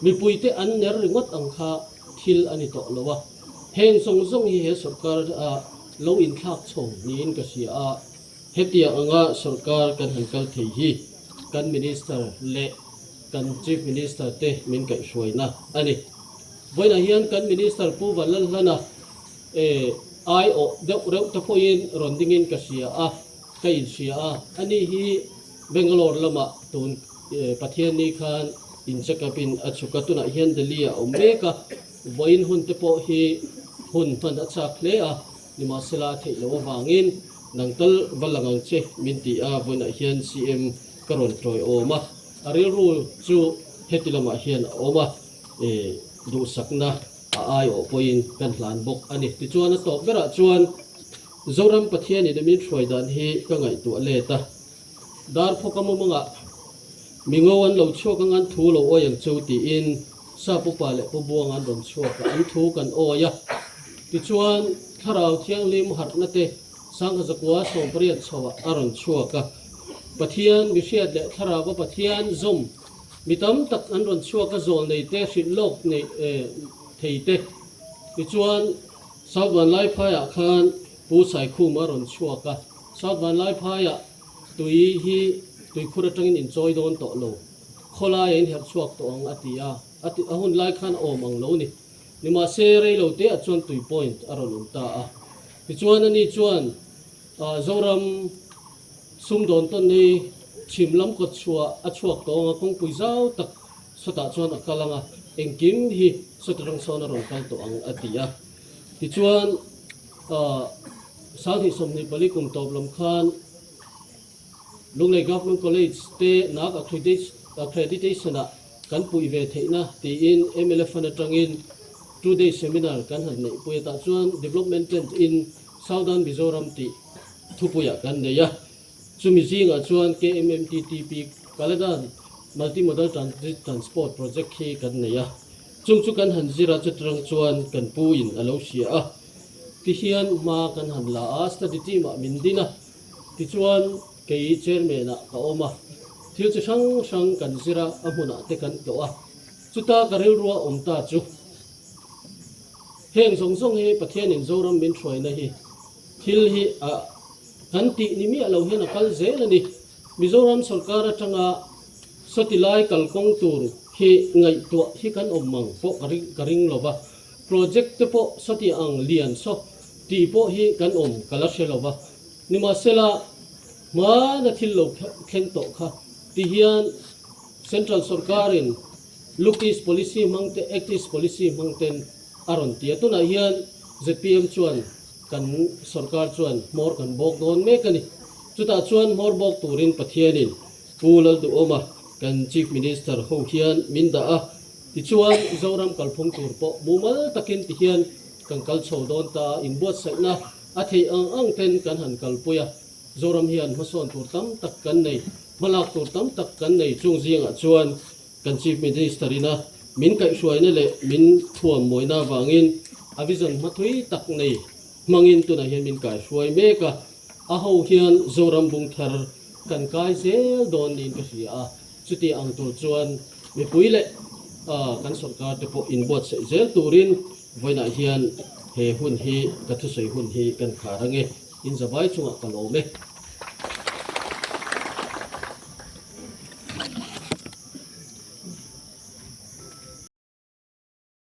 Mipuite an ner ringawt ang kha thil a ni tawh lo a, heng zawng zawng hi he sorkar a lo inthlak chho niin ka hria a, hetiang anga sorkar kan han kal thei hi kan Minister leh kan Chief Minister te min kaihhruaina a ni. Vawiinah hian kan Minister Pu Vanlalhlana aiawh deuh reuh te pawhin rawn dingin ka hria a, ka inhria a, ani hi Bangalore lamah tun Pathianni khan in check up in a chhuk a, tunah hian Delhi ah a awm mek a, vawiin hun te pawh hi hun hman a chak hle a, nimahsela a theih loh avangin nang tal va lang ang che min ti a, vawiinah hian CM ka rawn tawiawm a, a rilru chu heti lamah hian a awm a, duhsakna a aiawh pawhin kan hlan bawk a ni. Tichuan a tawp berah chuan Zoram Pathianin a min hruai dan hi ka ngaihtuah let a, Dar phawka mumangah mingo an lo chhuak anga an thu lo awi ang cheu tiin Sap upa leh Pu Buanga an rawn chhuak a, an thu kan awi a. Tichuan Thlarau Thianghlim harhna te Sangha zakua 18 chhoah a rawn chhuak a. Pathian mihriat leh Thlarauva Pathian zawm mi tam tak an rawn chhuak a, zawl nei te, hrilh lawk nei thei te. Tichuan South Vanlaiphaiah khan Pu Saikhuma a rawn chhuak a. South Vanlaiphaiah tui hi tuikhur atangin inchawi dawn tawh lo, khawlai a inherh chhuak tawh ang a ti a, a ti a hun lai khan a awm ang lo ni. Nimahse rei lo te ah chuan tui point a rawn awm ta a. Tichuan ani chuan Zoram sumdawn tawn nei chhim lam kawt chhuah a chhuak tawh ang a, kawngpui zau tak sawtah chuan a kal ang a, engkim hi sawta rang sawn a rawn kal tawh ang a ti a. Tichuan 2024 kum tawp lam khan Lunglei Government College te NAAC Accreditation-ah kan puih ve theihna tiin mla Fund atangin two day seminar kan han neihpui a, tah chuan Development Tent in Southern Mizoram tih thupuiah kan nei a. Chumi zingah chuan KMMTTP, Kaladan Multi-Modal Transit Transport Project hi kan nei a. Chung chu kan han zir a, chutirang chuan kan pu in a lo hria a. Tihian hma kan han la a, study team ah min din a, tichuan kei chairman ah ka awm a. Thil chi hrang hrang kan zir a, a hmunah te kan tlawh a. Chuta ka rilrua awm ta chu heng zawng zawng hi Pathianin Zoram min hruaina hi thil hi a kan tih ni miah lo hian a kal zel a ni. Mizoram sorkar atanga sawti lai kalkawng tur hi ngaihtuah hi kan awm mang pawh ka ring ka ring lo va, project te pawh sawti ang lian saw tih pawh hi kan awm ka la hre lo va. Nimahsela hmana thil lo thleng tawh kha ti hian Central sorkarin Look East Policy hmang te Act East Policy hmang ten a rawn ti a, tunah hian zpm chuan Kan sorkar chuan hmawr kan bawk dawn mek a ni. Chutah chuan hmawr bawk turin Pathianin Pu Lalduhawma kan Chief Minister ho hian min dah a, tichuan Zoram kalphung tur pawh mumal takin tihian kan kal chho dawn ta a, inbuatsaihna a theih ang ang ten kan han kalpui a, Zoram hian hmasawn tur tam tak kan nei, hmalak tur tam tak kan nei chung zingah chuan Kan Chief Minister ina min kaihhruaina leh min thuam mawina avangin a vision hmathui tak nei hmangin tunah hian min kaihruai mek a, a ho hian Zoram bung thar kan kai zel dawn niin ka hria a, chuti ang tur chuan mipui leh kan sorkar te pawh inbuatsaih zel turin vawiinah hian he hun hi ka thusawi hun hi kan khar ange. In zavai chungah ka lawm e.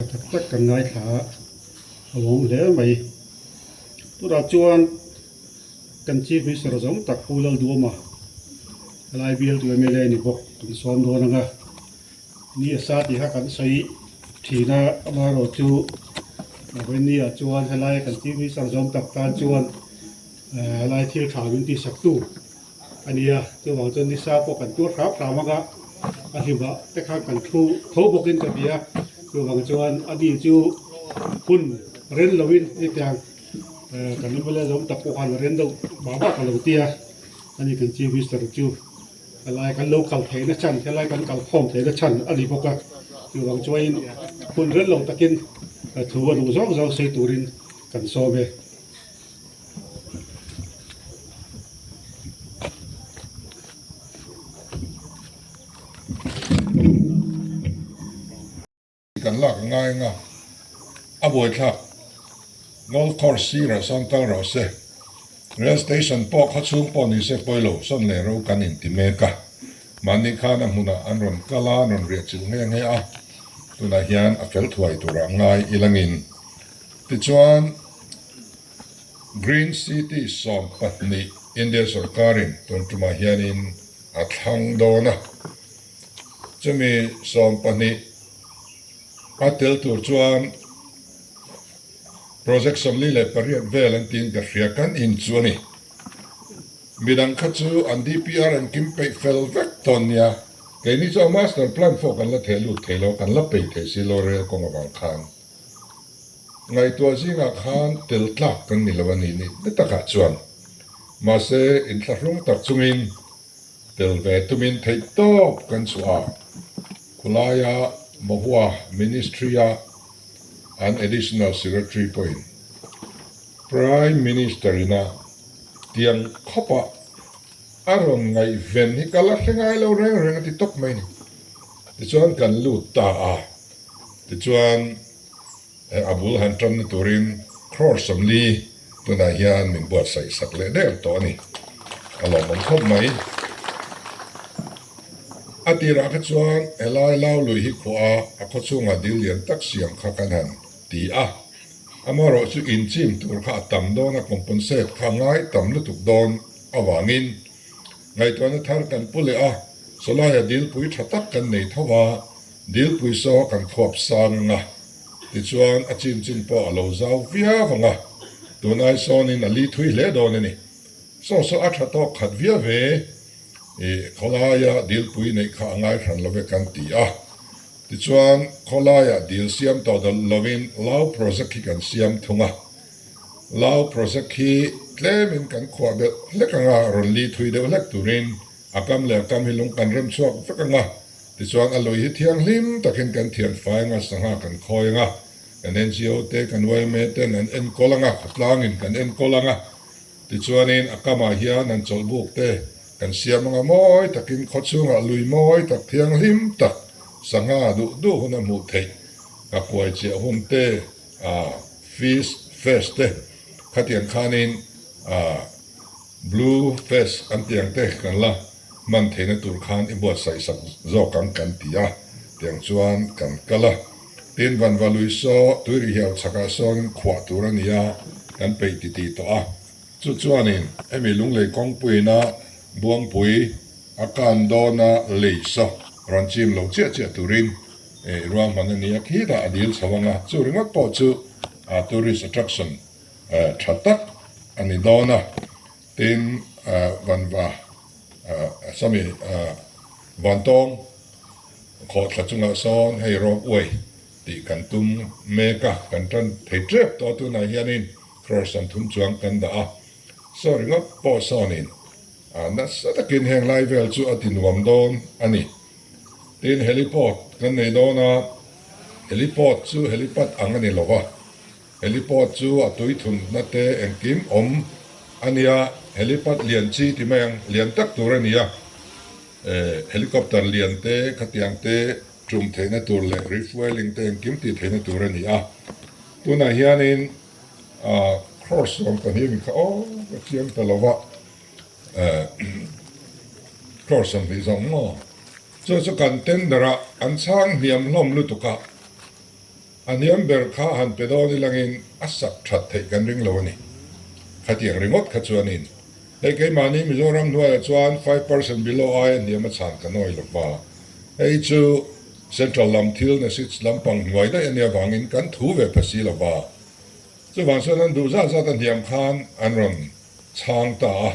Tak tak kan ngaithla a, a lawm hle mai. Tunah chuan kan Chief Minister zawng tak Pu Lalduama helai bialtu mla ni bawk kan sawm dawn ang a, ni a sa tih kha kan sawi thin a, amaherawhchu Vawinia chuan helai kan Chief Minister zawng tak tan chuan helai thil tha min tihsaktu a ni a, chuvang chuan nisa pawh kan tuar hram hram ang a, a hlimah te khan kan thu tho bawkin ka ti a, chuvang chuan a ni chu hun ren loin hetiang kan mla zawm tak pawh khan a ren deuh mah mah ka lo ti a, ani kan chief minister chu helai kan lo kal theihna chhan helai kan kal khawm theihna chhan a ni bawk a, chuvang chuanin hun ren lo takin thu a duh zawng zawng sei turin kan sawm e. Kan lak a ngai anga a buaithlak Golf course sirah sawn kal rawh se, Rail station pawh khaw chhung pawh ni se pawilo sawn leh ro kan inti mek a, mahni khan a hmunah an rawn kal a, an rawn riah chilh nghe nghe a, tunah hian a fel thuai turah ngai ilangin tichuan Green City 12 India sorkarin tun tumah hianin a thlang dawn a, chumi 12 a tel tur chuan Project 48 vel an tiin ka hria kan in chu a ni. Midang kha chu an DPR an kim peih fel vek tawn nia, keini chu a master plan pawh kan la theh lut thei lo, kan la peih thei si lo rel kawng avang khan. Ngaihtuah zingah khan tel tlak kan ni lo a nih ni ni takah chuan. Mahse, inthlahrung tak chungin tel ve tumin theih tawp kan chhuah a, khulaia Mahua Ministry-a an Additional Secretary pawhin Prime Minister-ina tiang khawpa a rawn ngaihven hi ka la hre ngai lo reng reng a ti tawp mai ni. Tichuan kan lut ta a. Tichuan a bul han tanna turin crore 40 tunah hian min buatsaih sak leh der tawh a ni. A lawmawm khawp mai. A tirah kha chuan helai lau lui hi khuah a, a khaw chhungah dil lian tak siam kha kan han ti a. Amaherawh chu inchim tur kha a tam dawn a, compensate kha a ngai tam lutuk dawn avangin ngaihtuahna thar kan pu leh a, sawlaia dilpui tha tak kan nei tho a, Dilpui saw kan khuap sang ang a, tichuan a chin chin pawh a lo zau viau ang a, tun ai sawnin a li thui hle dawn a ni. Saw saw a tha tawk khat viau ve, i khawlaia dilpui neih kha a ngai hran lo ve kan ti a. Tichuan khawlaia dil siam tawh dawlh lovin Lau project hi kan siam thung a. Lau project hi tlemin kan khuah belh hlek ang a, rawn li thui deuh hlek turin A kam leh a kam hi lung kan rem chhuak vek ang a, tichuan a lui hi thianghlim takin kan thian fai ang a, sangha kan khawi ang a, kan NGO te, kan yma ten an enkawl ang a, khawtlangin kan enkawl ang a, tichuanin a kamah hian an chawlhbuk te kan siam ang a, mawi takin khaw chhungah lui mawi tak thianghlim tak sangha duh duh hun a hmuh theih, a kuai chiah hun te, a fish fest te khatiang khanin a. Blue face an tih ang te kan la hman theihna tur khan i buatsaih sak zawk ang kan ti a, tiang chuan kan kal a. Tin, Vanvalui saw tui ri hiau chhakah sawn khuah tur a ni a, kan peih ti ti tawh a. Chu chuanin hemi lunglei kawngpuiina Buangpui a kan dawna lei saw rawn chim lo chiah chiah turin ruahman a ni a, khitah a dil chho ang a, chu ringawt pawh chu tourist attraction Tha tak a ni dawn a, tin vanva sawmi vantawng khawhthla chungah sawn hei rawk uai tih kan tum mek a, kan tan thei tep tawh a, tunah hianin crore 30 chuang kan dah a, saw ringawt pawh sawnin nasa takin heng lai vel chu a ti nuam dawn a ni. Tin heliport kan nei dawn a, heliport chu helipad ang a ni lo va. Helipad chu a tui thunna te engkim awm a nia, helipad lian chi ti mai ang, lian tak tur a nia, helicopter lian te khatiang te tum theihna tur leh refuelling te engkim tih theihna tur a ni a. Tunah hianin crore 12 mi kha aw. Ka chiang ta lo va, crore 20 zawng maw? Chu chu kan tender a, an chhang hniam hlawm lutuk a, a hniam ber kha han pe dawn ilangin a sak that theih kan ring lo a ni. Khatiang ringawt kha chuanin hei keimahni Mizoram hnuaiah chuan 5% below aia hniam a chhan ka nawi lo va, hei chu Central lam thil NASIDS lampang hnuai daih a nia vangin kan thu ve pha si lo va. Chuvang chuan an duh zat zat a hniam khan an rawn chhang ta a,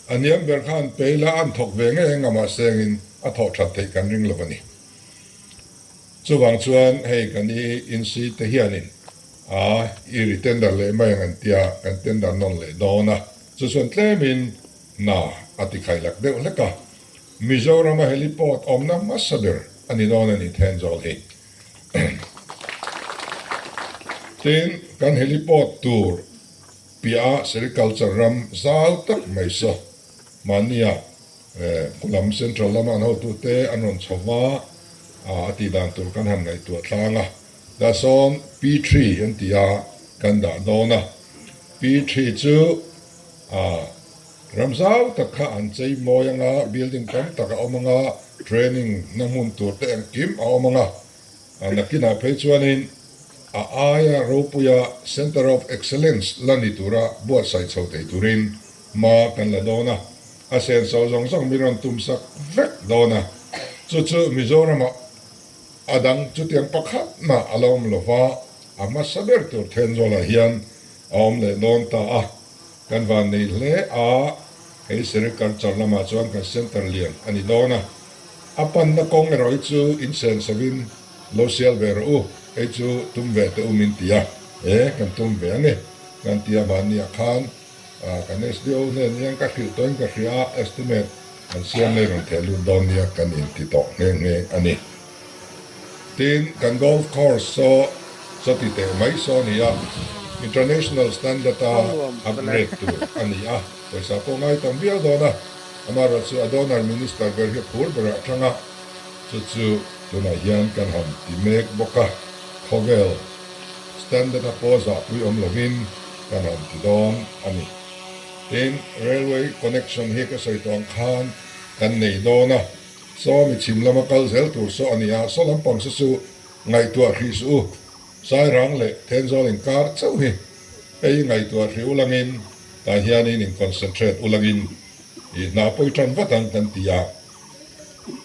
a hniam ber khan pei la an thawk ve ngei eng a mahse engin a thawh that theih kan ring lo a ni. Chuvang chuan hei kan i insi te hianin a i ri tender leh mai ang an tia kan tender nawn leh dawn a, chu chuan tlemin hna a ti khailak deuh hlek a, Mizorama heliport awmna hmasa ber a ni dawn a ni Thenzawl hi. Tin, kan heliport tur piah a sericulture ram zau tak mai saw mahnia Kulam Central lama an hotute an rawn chho va, a tih dan tur kan han ngaihtuah tlang a. Tah sawn P-three an ti a, kan dah dawn a. P-three chu ram zau tak kha an chei mawi ang a, building tam tak a awm ang a, training na hmun tur te engkim a awm ang a. Nakinah phei chuanin a aia ropuia Centre of Excellence la ni tura buatsaih chho thei turin hma kan la dawn a, a senso zawng zawng min rawn tumsak vek dawn a, chu chu Mizoramah a dang chutiang pakhat mah a la awm lo va, a hmasa ber tur Thenzawlah hian a awm leh dawn ta a, kan van nei hle a, hei Sericulture lamah chuan kan centre lian a ni dawn a, a panna kawng erawh hi chu insenso-in lo sial ve rawh u, hei chu tum ve teh u min ti a, e kan tum ve ang e kan ti a, mahniah khan. Kan SDO hnen hian ka hrilh tawhin ka hria a, estimate kan siam leh rawn theh lut dawn nia kan inti tawh nghe nghe a ni. Tin, kan golf course saw saw ti teh mai saw a ni a, international standard a upgrade tur a ni a, pawisa pawh ngai tam viau dawn a, amaherawhchu a donor minister ber hi a phur berah tang a, chu chu tunah hian kan han ti mek bawk a, khawvel standard a pawh zahpui awm lovin kan han ti dawn a ni. Tin, railway connection hi ka sawi tawh ang khan kan nei dawn a, saw mi chhim lama kal zel tur saw a ni a, saw lampang saw chu ngaihtuah hrih suh u, Sairang leh Thenzawl inkar chauh hi hei ngaihtuah hrih ulangin tah hianin in concentrate ulangin i hna pawi tan vat ang kan ti a.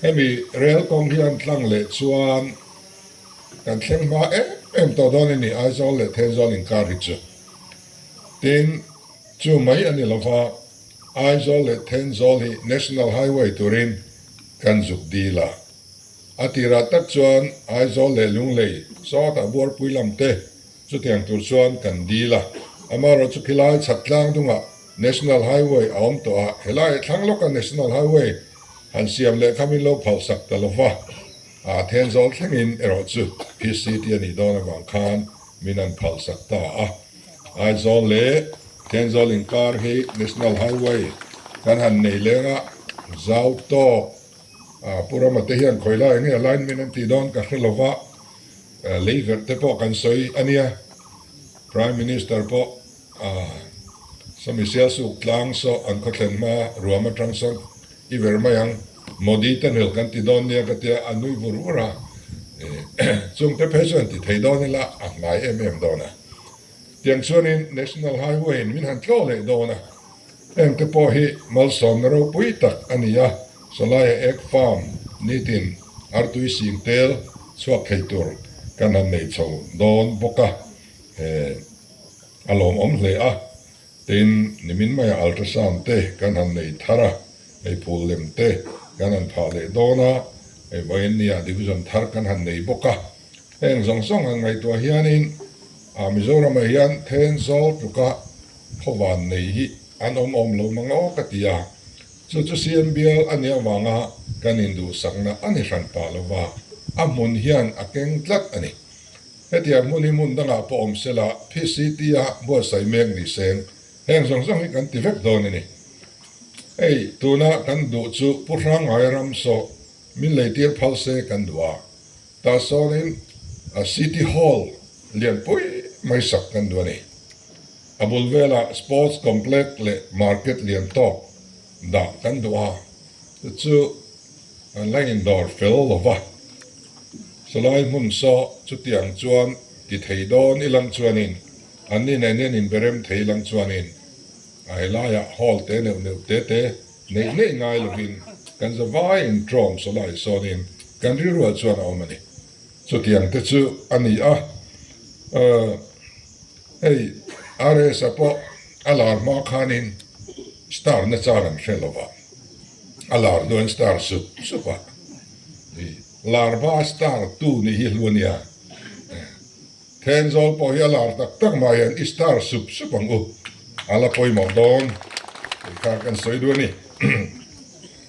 Hemi rail kawng hi an tlang leh chuan Kan thleng hma em em tawh dawn a ni Aizawl leh Thenzawl inkar hi chu. Tin, chu mai a ni lova, Aizawl leh Thenzawl hi National Highway turin kan zuk dil a. A tirah tak chuan Aizawl leh Lunglei sawtah buarpui lam te chutiang tur chuan kan dil a. Amaherawhchu khilai chhak tlang dungah National Highway a awm tawh a, helai thlang lawka National Highway han siam leh kha min lo phalsak ta lova. A Thenzawl thlengin erawh chu PC tih a nih dawn avang khan min an phalsak ta a. Aizawl leh Thenzawl inkar hi National Highway kan han nei leng a, zau tawk a Pu Rama te hian khawi lai nge alignment an tih dawn ka hre lova, lei verh te pawh kan sawi a nia. Prime Minister pawh Sawmi Sialsuk tlang saw an khawthlen hma ruam atang sawn I ver mai ang, Modi tunnel kan ti dawn nia ka tia, a nui vur vur a. Chungte phei chuan ti thei dawn ila a hnai em em dawn a. Tiang chuanin National Highway in min han tlawh leh dawn a. Hengte pawh hi malsawmna ropui tak a ni a, Sawlaia Egg Farm nitin artui sing tel chhuak thei tur kan han nei chho dawn bawk a, a lawmawm hle a. Tin, nimin maiah ultrasound te kan han nei thar a, hei phul lem te kan han phah leh dawn a, hei vawiin nia division thar kan han nei bawk a. Heng zawng zawng han ngaihtuah hianin ah Mizoramah hian Thenzawl tluka khawvan nei hi an awm awm lo mang aw ka ti a, chu chu CM bial a nih avanga kan induhsakna a ni hran pah lova, a hmun hian a keng tlat a ni. Hetiang hmun hi hmun dangah pawh awm sela PCT-a buatsaih mek ni seng, heng zawng zawng hi kan ti vek dawn a ni. Hei, tuna kan duh chu Pu Hrangai ram saw min leitir phal se kan duh a, tah sawnin City Hall lianpui mai sak kan duh a ni. A bul velah sports complex leh market lian tawk dah kan duh a, chu chu an la indawr fel lo va. Sawlai hmun saw chutiang chuan ti thei dawn i lang chuanin anni nen hian inberem thei lang chuanin a helaiah hall te neuh neuh te te neih neih ngai lovin kan zavai intrawm sawlai sawnin kan rilruah chuan a awm a ni. Chutiang te chu a ni a, hei RS-a pawh a lar hma khanin star na char an hre lo va, a lar hnuan star sup sup a, lar hma star tu nih hi hlu a nia, Thenzawl pawh hi a lar tak tak mah hian i star sup sup ang u, a la pawimawh dawn tih kha kan sawi duh a ni.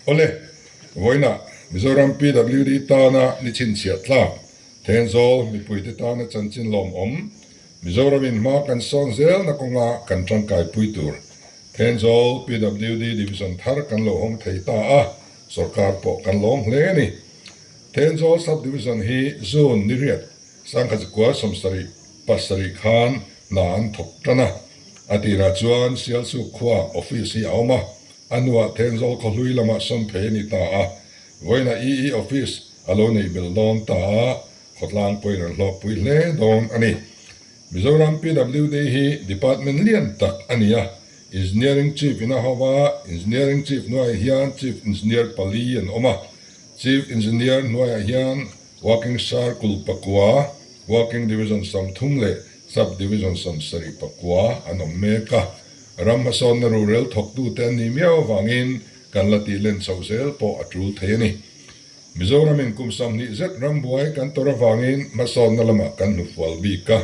Awle, vawiinah Mizoram PWD tana ni chhinchhiah tlak, Thenzawl mipuite tana chanchin lawmawm, Mizoramin hma kan sawn zelna kawnga kan tangkaipui tur Thenzawl PWD Division thar kan lo hawng thei ta a, sorkar pawh kan lawm hle a ni. Thenzawl Sub Division hi June ni riat Sangkhazikua 77 khan hna an thawk tan a, a tirah chuan Sialsuk khua office hi a awm a, A hnuah Thenzawl khawhlui lamah sawn phei a ni ta a, vawiinah EE Office a lo neih belh dawn ta a, khawtlang pawhin an hlawkpui hle dawn a ni. Mizoram PWD hi Department lian tak a ni a, Engineering Chief in a ho va, Engineering Chief hnuaiah hian Chief Engineer pali an awm a, Chief Engineer hnuaiah hian Working Circle pakua, Working Division 30 leh Sub Division 71 an awm mek a. Ram hmasawnna rurel thawktute an nih miau avangin kan la tih len chhoh zel pawh a tul thei a ni. Mizoramin kum 20 zet rambuai kan tawrh avangin hmasawnna lamah kan hnufual bik a,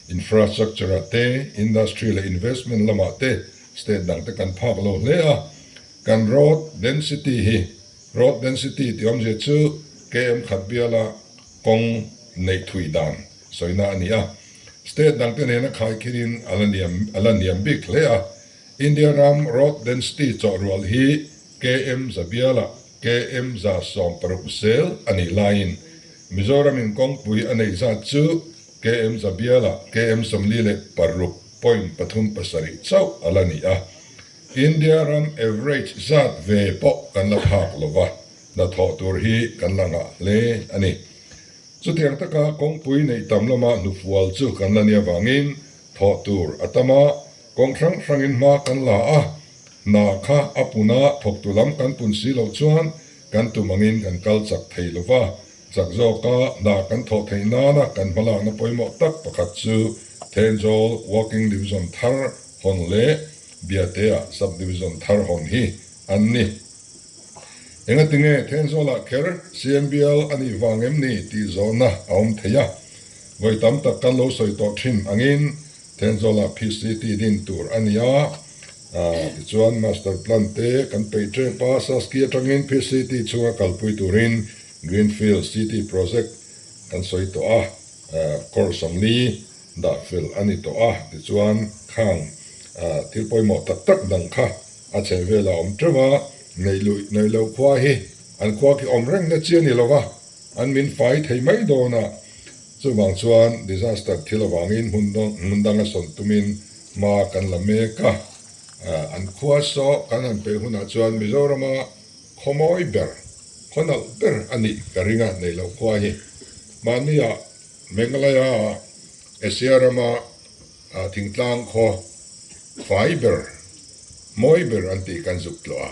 infrastructure-ah te, industry leh investment lamah te state dangte kan phak lo hle a. Kan road density hi, road density tih awmzia chu KM khat biala kawng neih thui dan, sawina a ni a. State dangte nena khaikhirin a la niam a la niam bik hle a. India ram road density chawhrual hi KM za bialah KM 160 zel a nih laiin Mizoramin kawngpui a neih zat chu KM za bialah KM 46.37 chauh a la ni a. India ram average zat ve pawh kan la phak lova, hnathawh tur hi kan la ngah hle a ni. Chutiang taka kawngpui neih tam lama hnufual chu kan la nia vangin thawh tur a tam a, kawng hrang hrangin hma kan la a, hna kha a pun a, thawktu lam kan pun si loh chuan kan tum angin kan kal chak thei lo va, chak zawka hna kan thawh theih nana kan hmalakna pawimawh tak pakhat chu Thenzawl Working Division thar hawn leh Biatea Sub Division thar hawn hi an ni. Engatinge Thenzawlah kher CMBL a nih vang em ni tih zawhna a awm thei a. Vawi tam tak kan lo sawi tawh thin angin Thenzawlah PCT din tur a ni a, tichuan Master Plan te kan peih tep a, Saski atangin PCT chhunga kalpui turin Greenfield City Project kan sawi tawh a, crore 40 dah fel a ni tawh a, tichuan khang thil pawimawh tak tak dang kha a chhehvelah a awm teuh a, Neih luih neih loh khua hi an khua khi awm reng na chi a ni lo va, an min fai thei mai dawn a, chuvang chuan disaster thil avangin hmun hmun danga sawn tumin hma kan la mek a, an khua saw kan han peih hunah chuan Mizorama khaw mawi ber, khaw nalh ber a nih ka ring a neih loh khua hi. Mahnia Meghalaya Asia rama Thingtlang khaw fai ber, mawi ber an tih kan zuk tlawh a,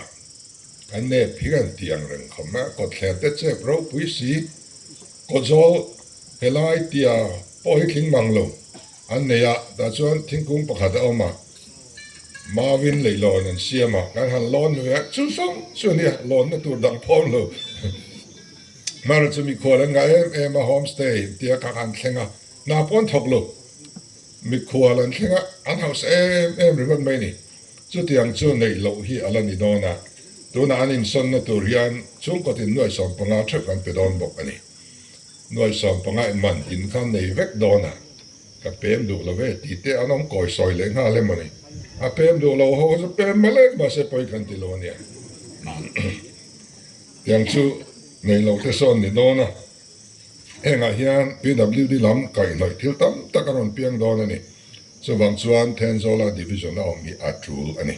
kan nep hi kan tih ang reng khawm a, kawtthler te chep ropui si, kawtzawl helai tia pawh hi thling mang lo an nei a, tah chuan thingkung pakhat a awm a, mauin leihlawn an siam a, kan han lawn ve a, chu sawng chu a nia, lawnna tur dang phawm lo. Hmar chu mikhual an ngah em em a, homestay tia kha khan thleng a, hna pawh an thawk lo. Mikhual an thleng a, an hausa em em ringawt mai ni. Chutiang chu neih loh hi a la ni dawn a, tunah an insawnna tur hian chhungkawtin nuai 15 theuh kan pe dawn bawk a ni. Nuai 15 in man in khan nei vek dawn a, ka pem duh lo ve tih te an awm kawi sawi leh nghal em a ni. A pem duh lo ho chu pem malek mahse pawi kan ti lo a nia. Tiang chu neih loh te sawn ni dawn a. Hengah hian PWD lam kaihhnawih thil tam tak a rawn piang dawn a ni. Chuvang chuan Thenzawla Division a awm hi a tul a ni.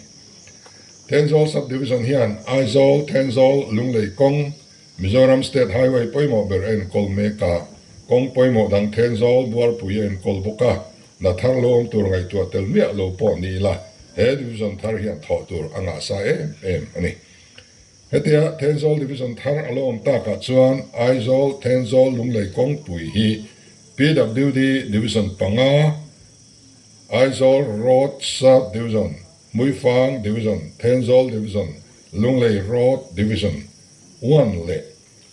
Thenzawl Sub Division hian Aizawl, Thenzawl, Lunglei kawng, Mizoram State Highway pawimawh ber a enkawl mek a, kawng pawimawh dang Thenzawl, Buarpui a enkawl bawk a, hna thar lo awm tur ngaihtuah tel miah lo pawh ni ila he Division thar hian thawh tur a ngah sa em em a ni. Hetia Thenzawl Division thar a lo awm takah chuan Aizawl, Thenzawl, Lunglei kawngpui hi PWD Division panga, Aizawl Road Sub Division, Hmuifang Division, Thenzawl Division, Lunglei Road Division One leh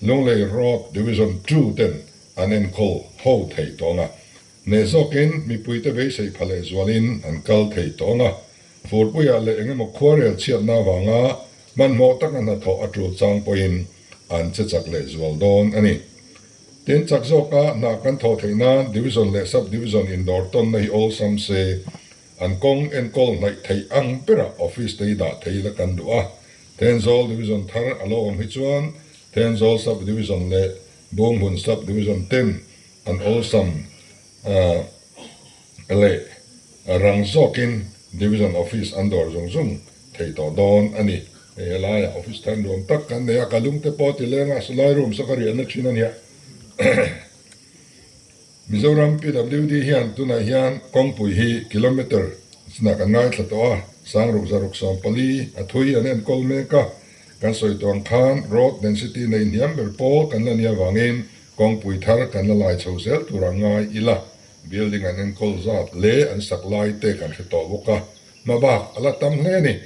Lunglei Road Division Two ten an enkawl ho thei tawng a. Hneh zawkin mipuite beisei pha leh zualin an kal thei tawng a. Furpuiah leh engemaw khuarel chhiatna avanga hmanhmawh taka hnathawh a tul chang pawhin an che chak leh zual dawn a ni. Tin, chak zawka hna kan thawh theih nan Division leh Sub Division indawr tawnna hi awlsam se, an kawng enkawl hnaih theih ang berah office te hi dah thei la kan duh a. Thenzawl Division thar a lo awm hi chuan Thenzawl Sub Division leh Bunghmun Sub Division ten an awlsam leh rang zawkin Division Office an dawr zung zung thei tawh dawn a ni. Hei helaiah office thar nuam tak kan nei a, ka lung te pawh ti leng a, salai room saw ka riahna thin a nia. Mizoram PWD hian tunah hian kawngpui hi kilometre chinah kan ngaithla tawh a, sangruk zaruk 14 a thui an enkawl mek a, kan sawi tawh ang khan road density nei hniam ber pawl kan la nia vangin kawngpui thar kan la lai chho zel tur a ngai ila, building an enkawl zat leh an sak lai te kan hre tawh bawk a, hma bak a la tam hle a ni.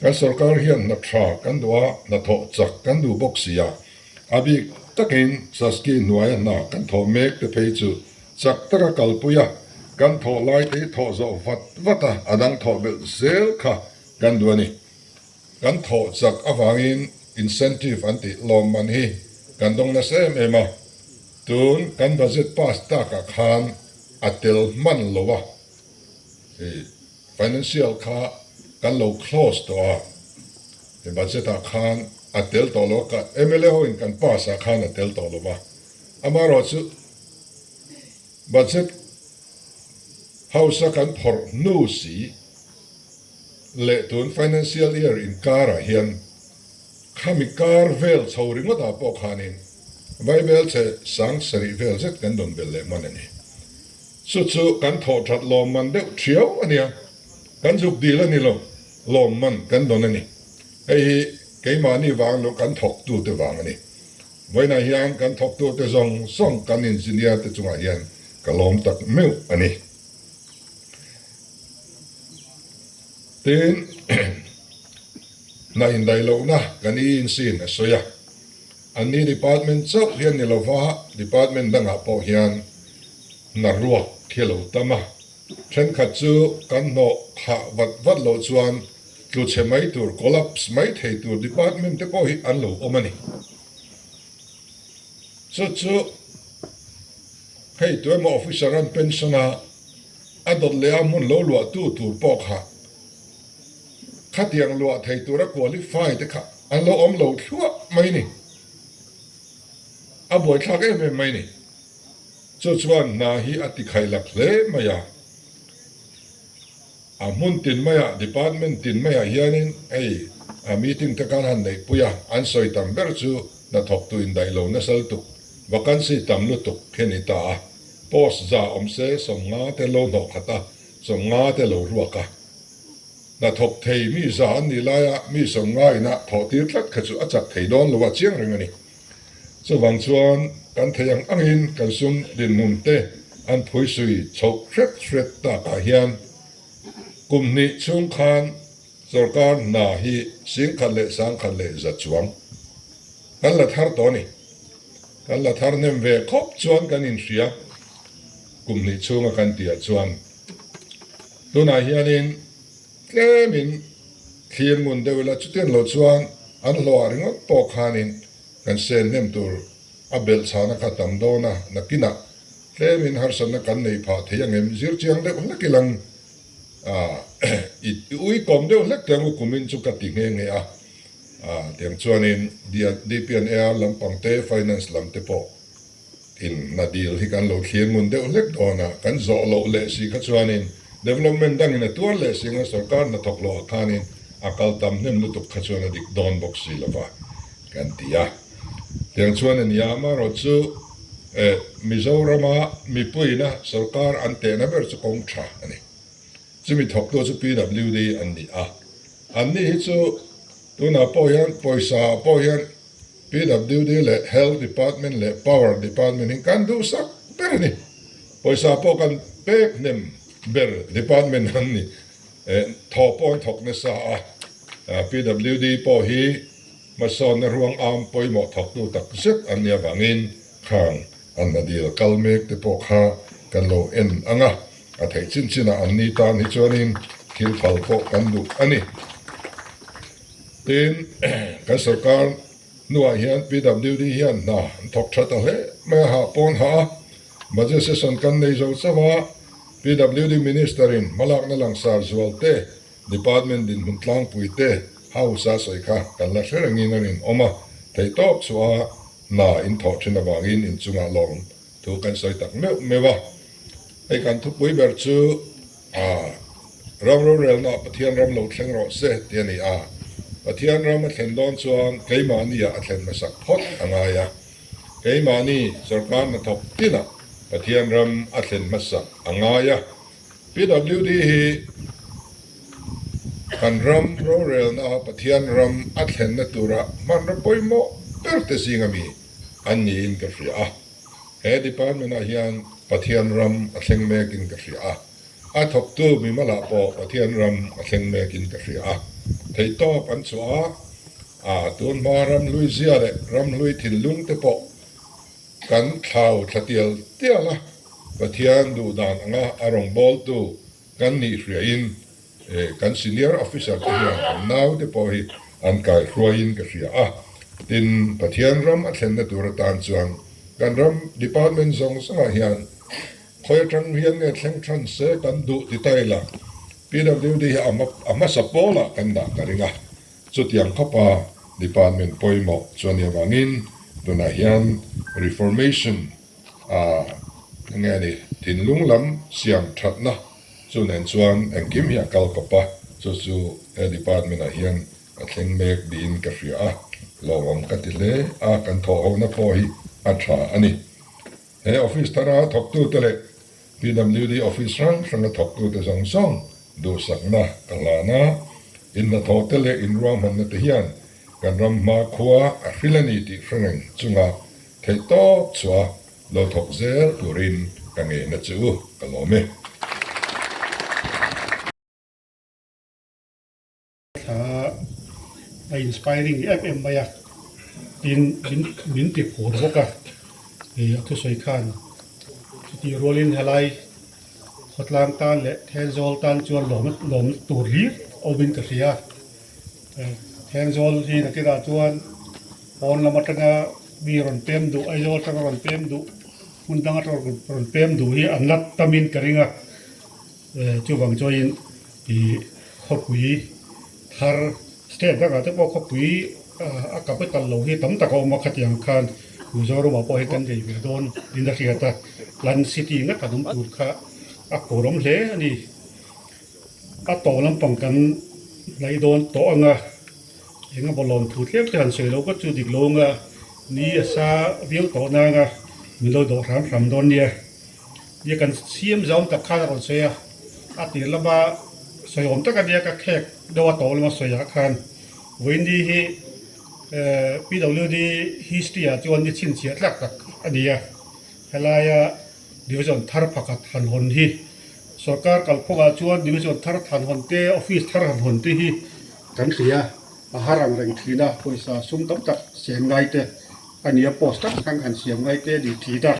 Kan sorkar hian hna tha kan duh a, hnathawh chak kan duh bawk si a, a bik takin Saski hnuaia hna kan thawh mek te phei chu chak taka kalpui a, kan thawh lai te hi thawh zawh vat vat a, a dang thawh belh zel kha kan duh a ni. Kan thawh chak avangin incentive an tih lawmman hi kan dawng nasa em em a, tun kan budget pass takah khan a tel hman lo a. Financial kha kan lo close tawh a, he budget ah khan a tel tawh lo a, mla ho in kan pass ah khan a tel tawh lo va, amaherawhchu budget house a kan phawrh hnu si leh tun financial year inkar ah hian khami kar vel chho ringawt ah pawh khanin Vaibel che sang sarih vel zet kan dawn belh leh hman a ni. Chu chu kan thawh that lawmman deuh thiau a nia, kan zuk dil a ni lo, lawmman kan dawn a ni. Hei hi keimahni vang lo kan thawktute vang a ni. Vawiinah hian kan thawktute zawng zawng kan engineer te chungah hian ka lawm tak meuh a ni. Tin, hna indaih lohna kan ENC in a sawi a, Anni department chauh hian ni lova department dangah pawh hian hna ruak khi a lo tam a, thenkhat chu kan hnawh khah vat vat loh chuan tlu chhe mai tur, collapse mai thei tur department te pawh hi an lo awm a ni. Chu chu hei tuemaw officer an pension a, a dawt leh a hmun lo luahtu tur pawh kha Khatiang luah thei tura qualify te kha an lo awm lo thluah mai ni. A buaithlak em em mai ni. Chu chuan hna hi a ti khailak hle mai a. A hmun tin maiah, department tin maiah hianin hei a meeting te khan han neihpui a, an sawi tam ber chu hnathawktu indaih lo nasa lutuk, vacancy tam lutuk khi a ni ta a. Post za awm se 50 te lo hnawh khat a, 50 te lo ruak a. Hnathawk thei mi za an nih laia mi 50 ina thawh tir tlat kha chu a chak thei dawn lo a chiang reng a ni. Chuvang chuan kan thei ang angin kan sum dinhmun te an phuisui chhoh hret hret takah hian kum hnih chhung khan sawrkar hna hi 10,000 leh 1100 chuang kan la thar tawh a ni. Kan la thar hnem ve khawp chuan kan inhria kum hnih chhunga kan tihah chuan. Tunah hianin tlemin thlir ngun deuh ila chutiang lo chuan an hlawhah ringawt pawh khanin kan sen hnem tur a belh chhana kha tam dawn a, nakinah tlemin harsatna kan nei phah thei ang em? Zir chiang deuh hlek ilang i ui kawm deuh hlek teh ang u kumin chu ka ti nghe nghe a, tiang chuanin DPNAR lampang te finance lam te pawh In hna dil hi kan lo thlir ngun deuh hlek dawn a, kan zawh loh leh si kha chuanin Development dangin a tuar leh si anga sorkar hnathawk hlawh ah khanin a kal tam hnem lutuk kha chuan a dik dawn bawk si lova kan ti a. Tiang chuan a nia, amaherawhchu eh Mizorama mipuiina sorkar an tehna ber chu kawng tha a ni. Chumi thawktu chu PWD an ni a, anni hi chu tunah pawh hian pawisa ah pawh hian PWD leh Health Department leh Power Department hi kan duhsak ber a ni. Pawisa pawh kan pek hnem ber department an ni. Thaw pawh an thawk nasa a, PWD pawh hi hmasawnna ruang am pawimawh thawktu tak zet an nih avangin khang an hna dil kal mek te pawh kha kan lo en ang a, a theih chin chinah an ni tan hi chuanin thil phal pawh kan duh a ni. Tin, kan sorkar hnuah hian PWD hian hna an thawk tha ta hle mai a, hah pawn hah a, budget session kan nei zo chauh a, PWD Minister-in hmalakna langsar zual te, Department dinhmun tlangpui te House a sawi kha kan la hre rengin a rinawm a, theihtawp chu a hna in thawh thin avangin inchungah lawm thu kan sawi tak meuh meuh a. Hei kan thupui ber chu a ram rorelna Pathian ram lo thleng rawh se tih a ni a, Pathian ram a thlen dawn chuan keimahniah a thlen hmasak phawt a ngai a, keimahni sorkar hnathawk tinah Pathian ram a thlen hmasak a ngai a. PWD hi kan ram rorelna Pathian ram a thlenna tura hmanraw pawimawh ber te zinga mi an niin ka hria a. He department ah hian Pathian ram a thleng mekin ka hria a. A thawktu mimalah pawh Pathian ram a thleng mekin ka hria a. Theihtawp an chhuah a, a tunhma ramhlui zia leh ramhlui thinlung te pawh Kan thlau thla tial tial a, Pathian duh dan anga a rawngbawltu kan nih hriain kan senior officer te hian kan naute pawh hi an kaihruaiin ka hria a. Tin, Pathian ram a thlenna tur atan chuan kan ram department zawng zawngah hian khawi atang hian nge thleng than se kan duh ti ta ila PWD hi a hmasa pawlah kan dah ka ring a. Chutiang khawpa department pawimawh chu a nih avangin tunah hian reformation a nge ni thinlung lam siam thatna chu nen chuan engkim hi a kal kawp a, chu chu he department ah hian a thleng mek niin ka hria a, lawmawm ka ti hle a, kan thawhhona pawh hi a tha a ni. He office thara thawktute leh PWD office hrang hranga thawktute zawng zawng duhsakna ka hlan a, inhnathawhte leh inruahmanna te hian kan ram hmakhua a hril a ni tih hre reng chunga theihtawp chhuah lo thawk zel turin ka ngeina che u ka lawm e. Thla a inspiring em em mai a, tin min min ti phur bawk a, ih a thusawi khan chutih rualin helai khawtlang tan leh Thenzawl tan chuan lawm lawm tur hlir awmin ka hria a, Thenzawl hi nakinah chuan pawn lam atanga mi rawn pem duh Aizawl atanga rawn pem duh hmun dang atanga rawn pem duh hi an la tamin ka ring a. Chuvang chuanin ih khawpui thar state dangah te pawh khawpui a capital lo hi tam tak a awm a khatiang khan Mizoramah pawh hi kan nei ve dawn in a hriat a, Lan City ngat han awm tur kha a phur awm hle a ni. A tawh lampang kan hnaih dawn tawh ang a, eng emaw lawm thu tlem te han sawi lo ka chu dik lo ang a, ni a sa viau tawh nang a, min lo dawh hram hram dawn nia. Nia kan siam zau tak khan a rawn sawi a, a tir lama sawi awm tak a nia ka khek deuh a tawh lama sawi ah khan Vawiini hi PWD history ah chuan ni chhinchhiah tlak tak a ni a, helaia division thar pakhat han hawn hi sorkar kalphungah chuan division thar han hawn te office thar han hawn te hi kan hria a har ang reng thin a, pawisa sum tam tak seng ngai te a ni a, post hrang hrang han siam ngai te a ni thin a.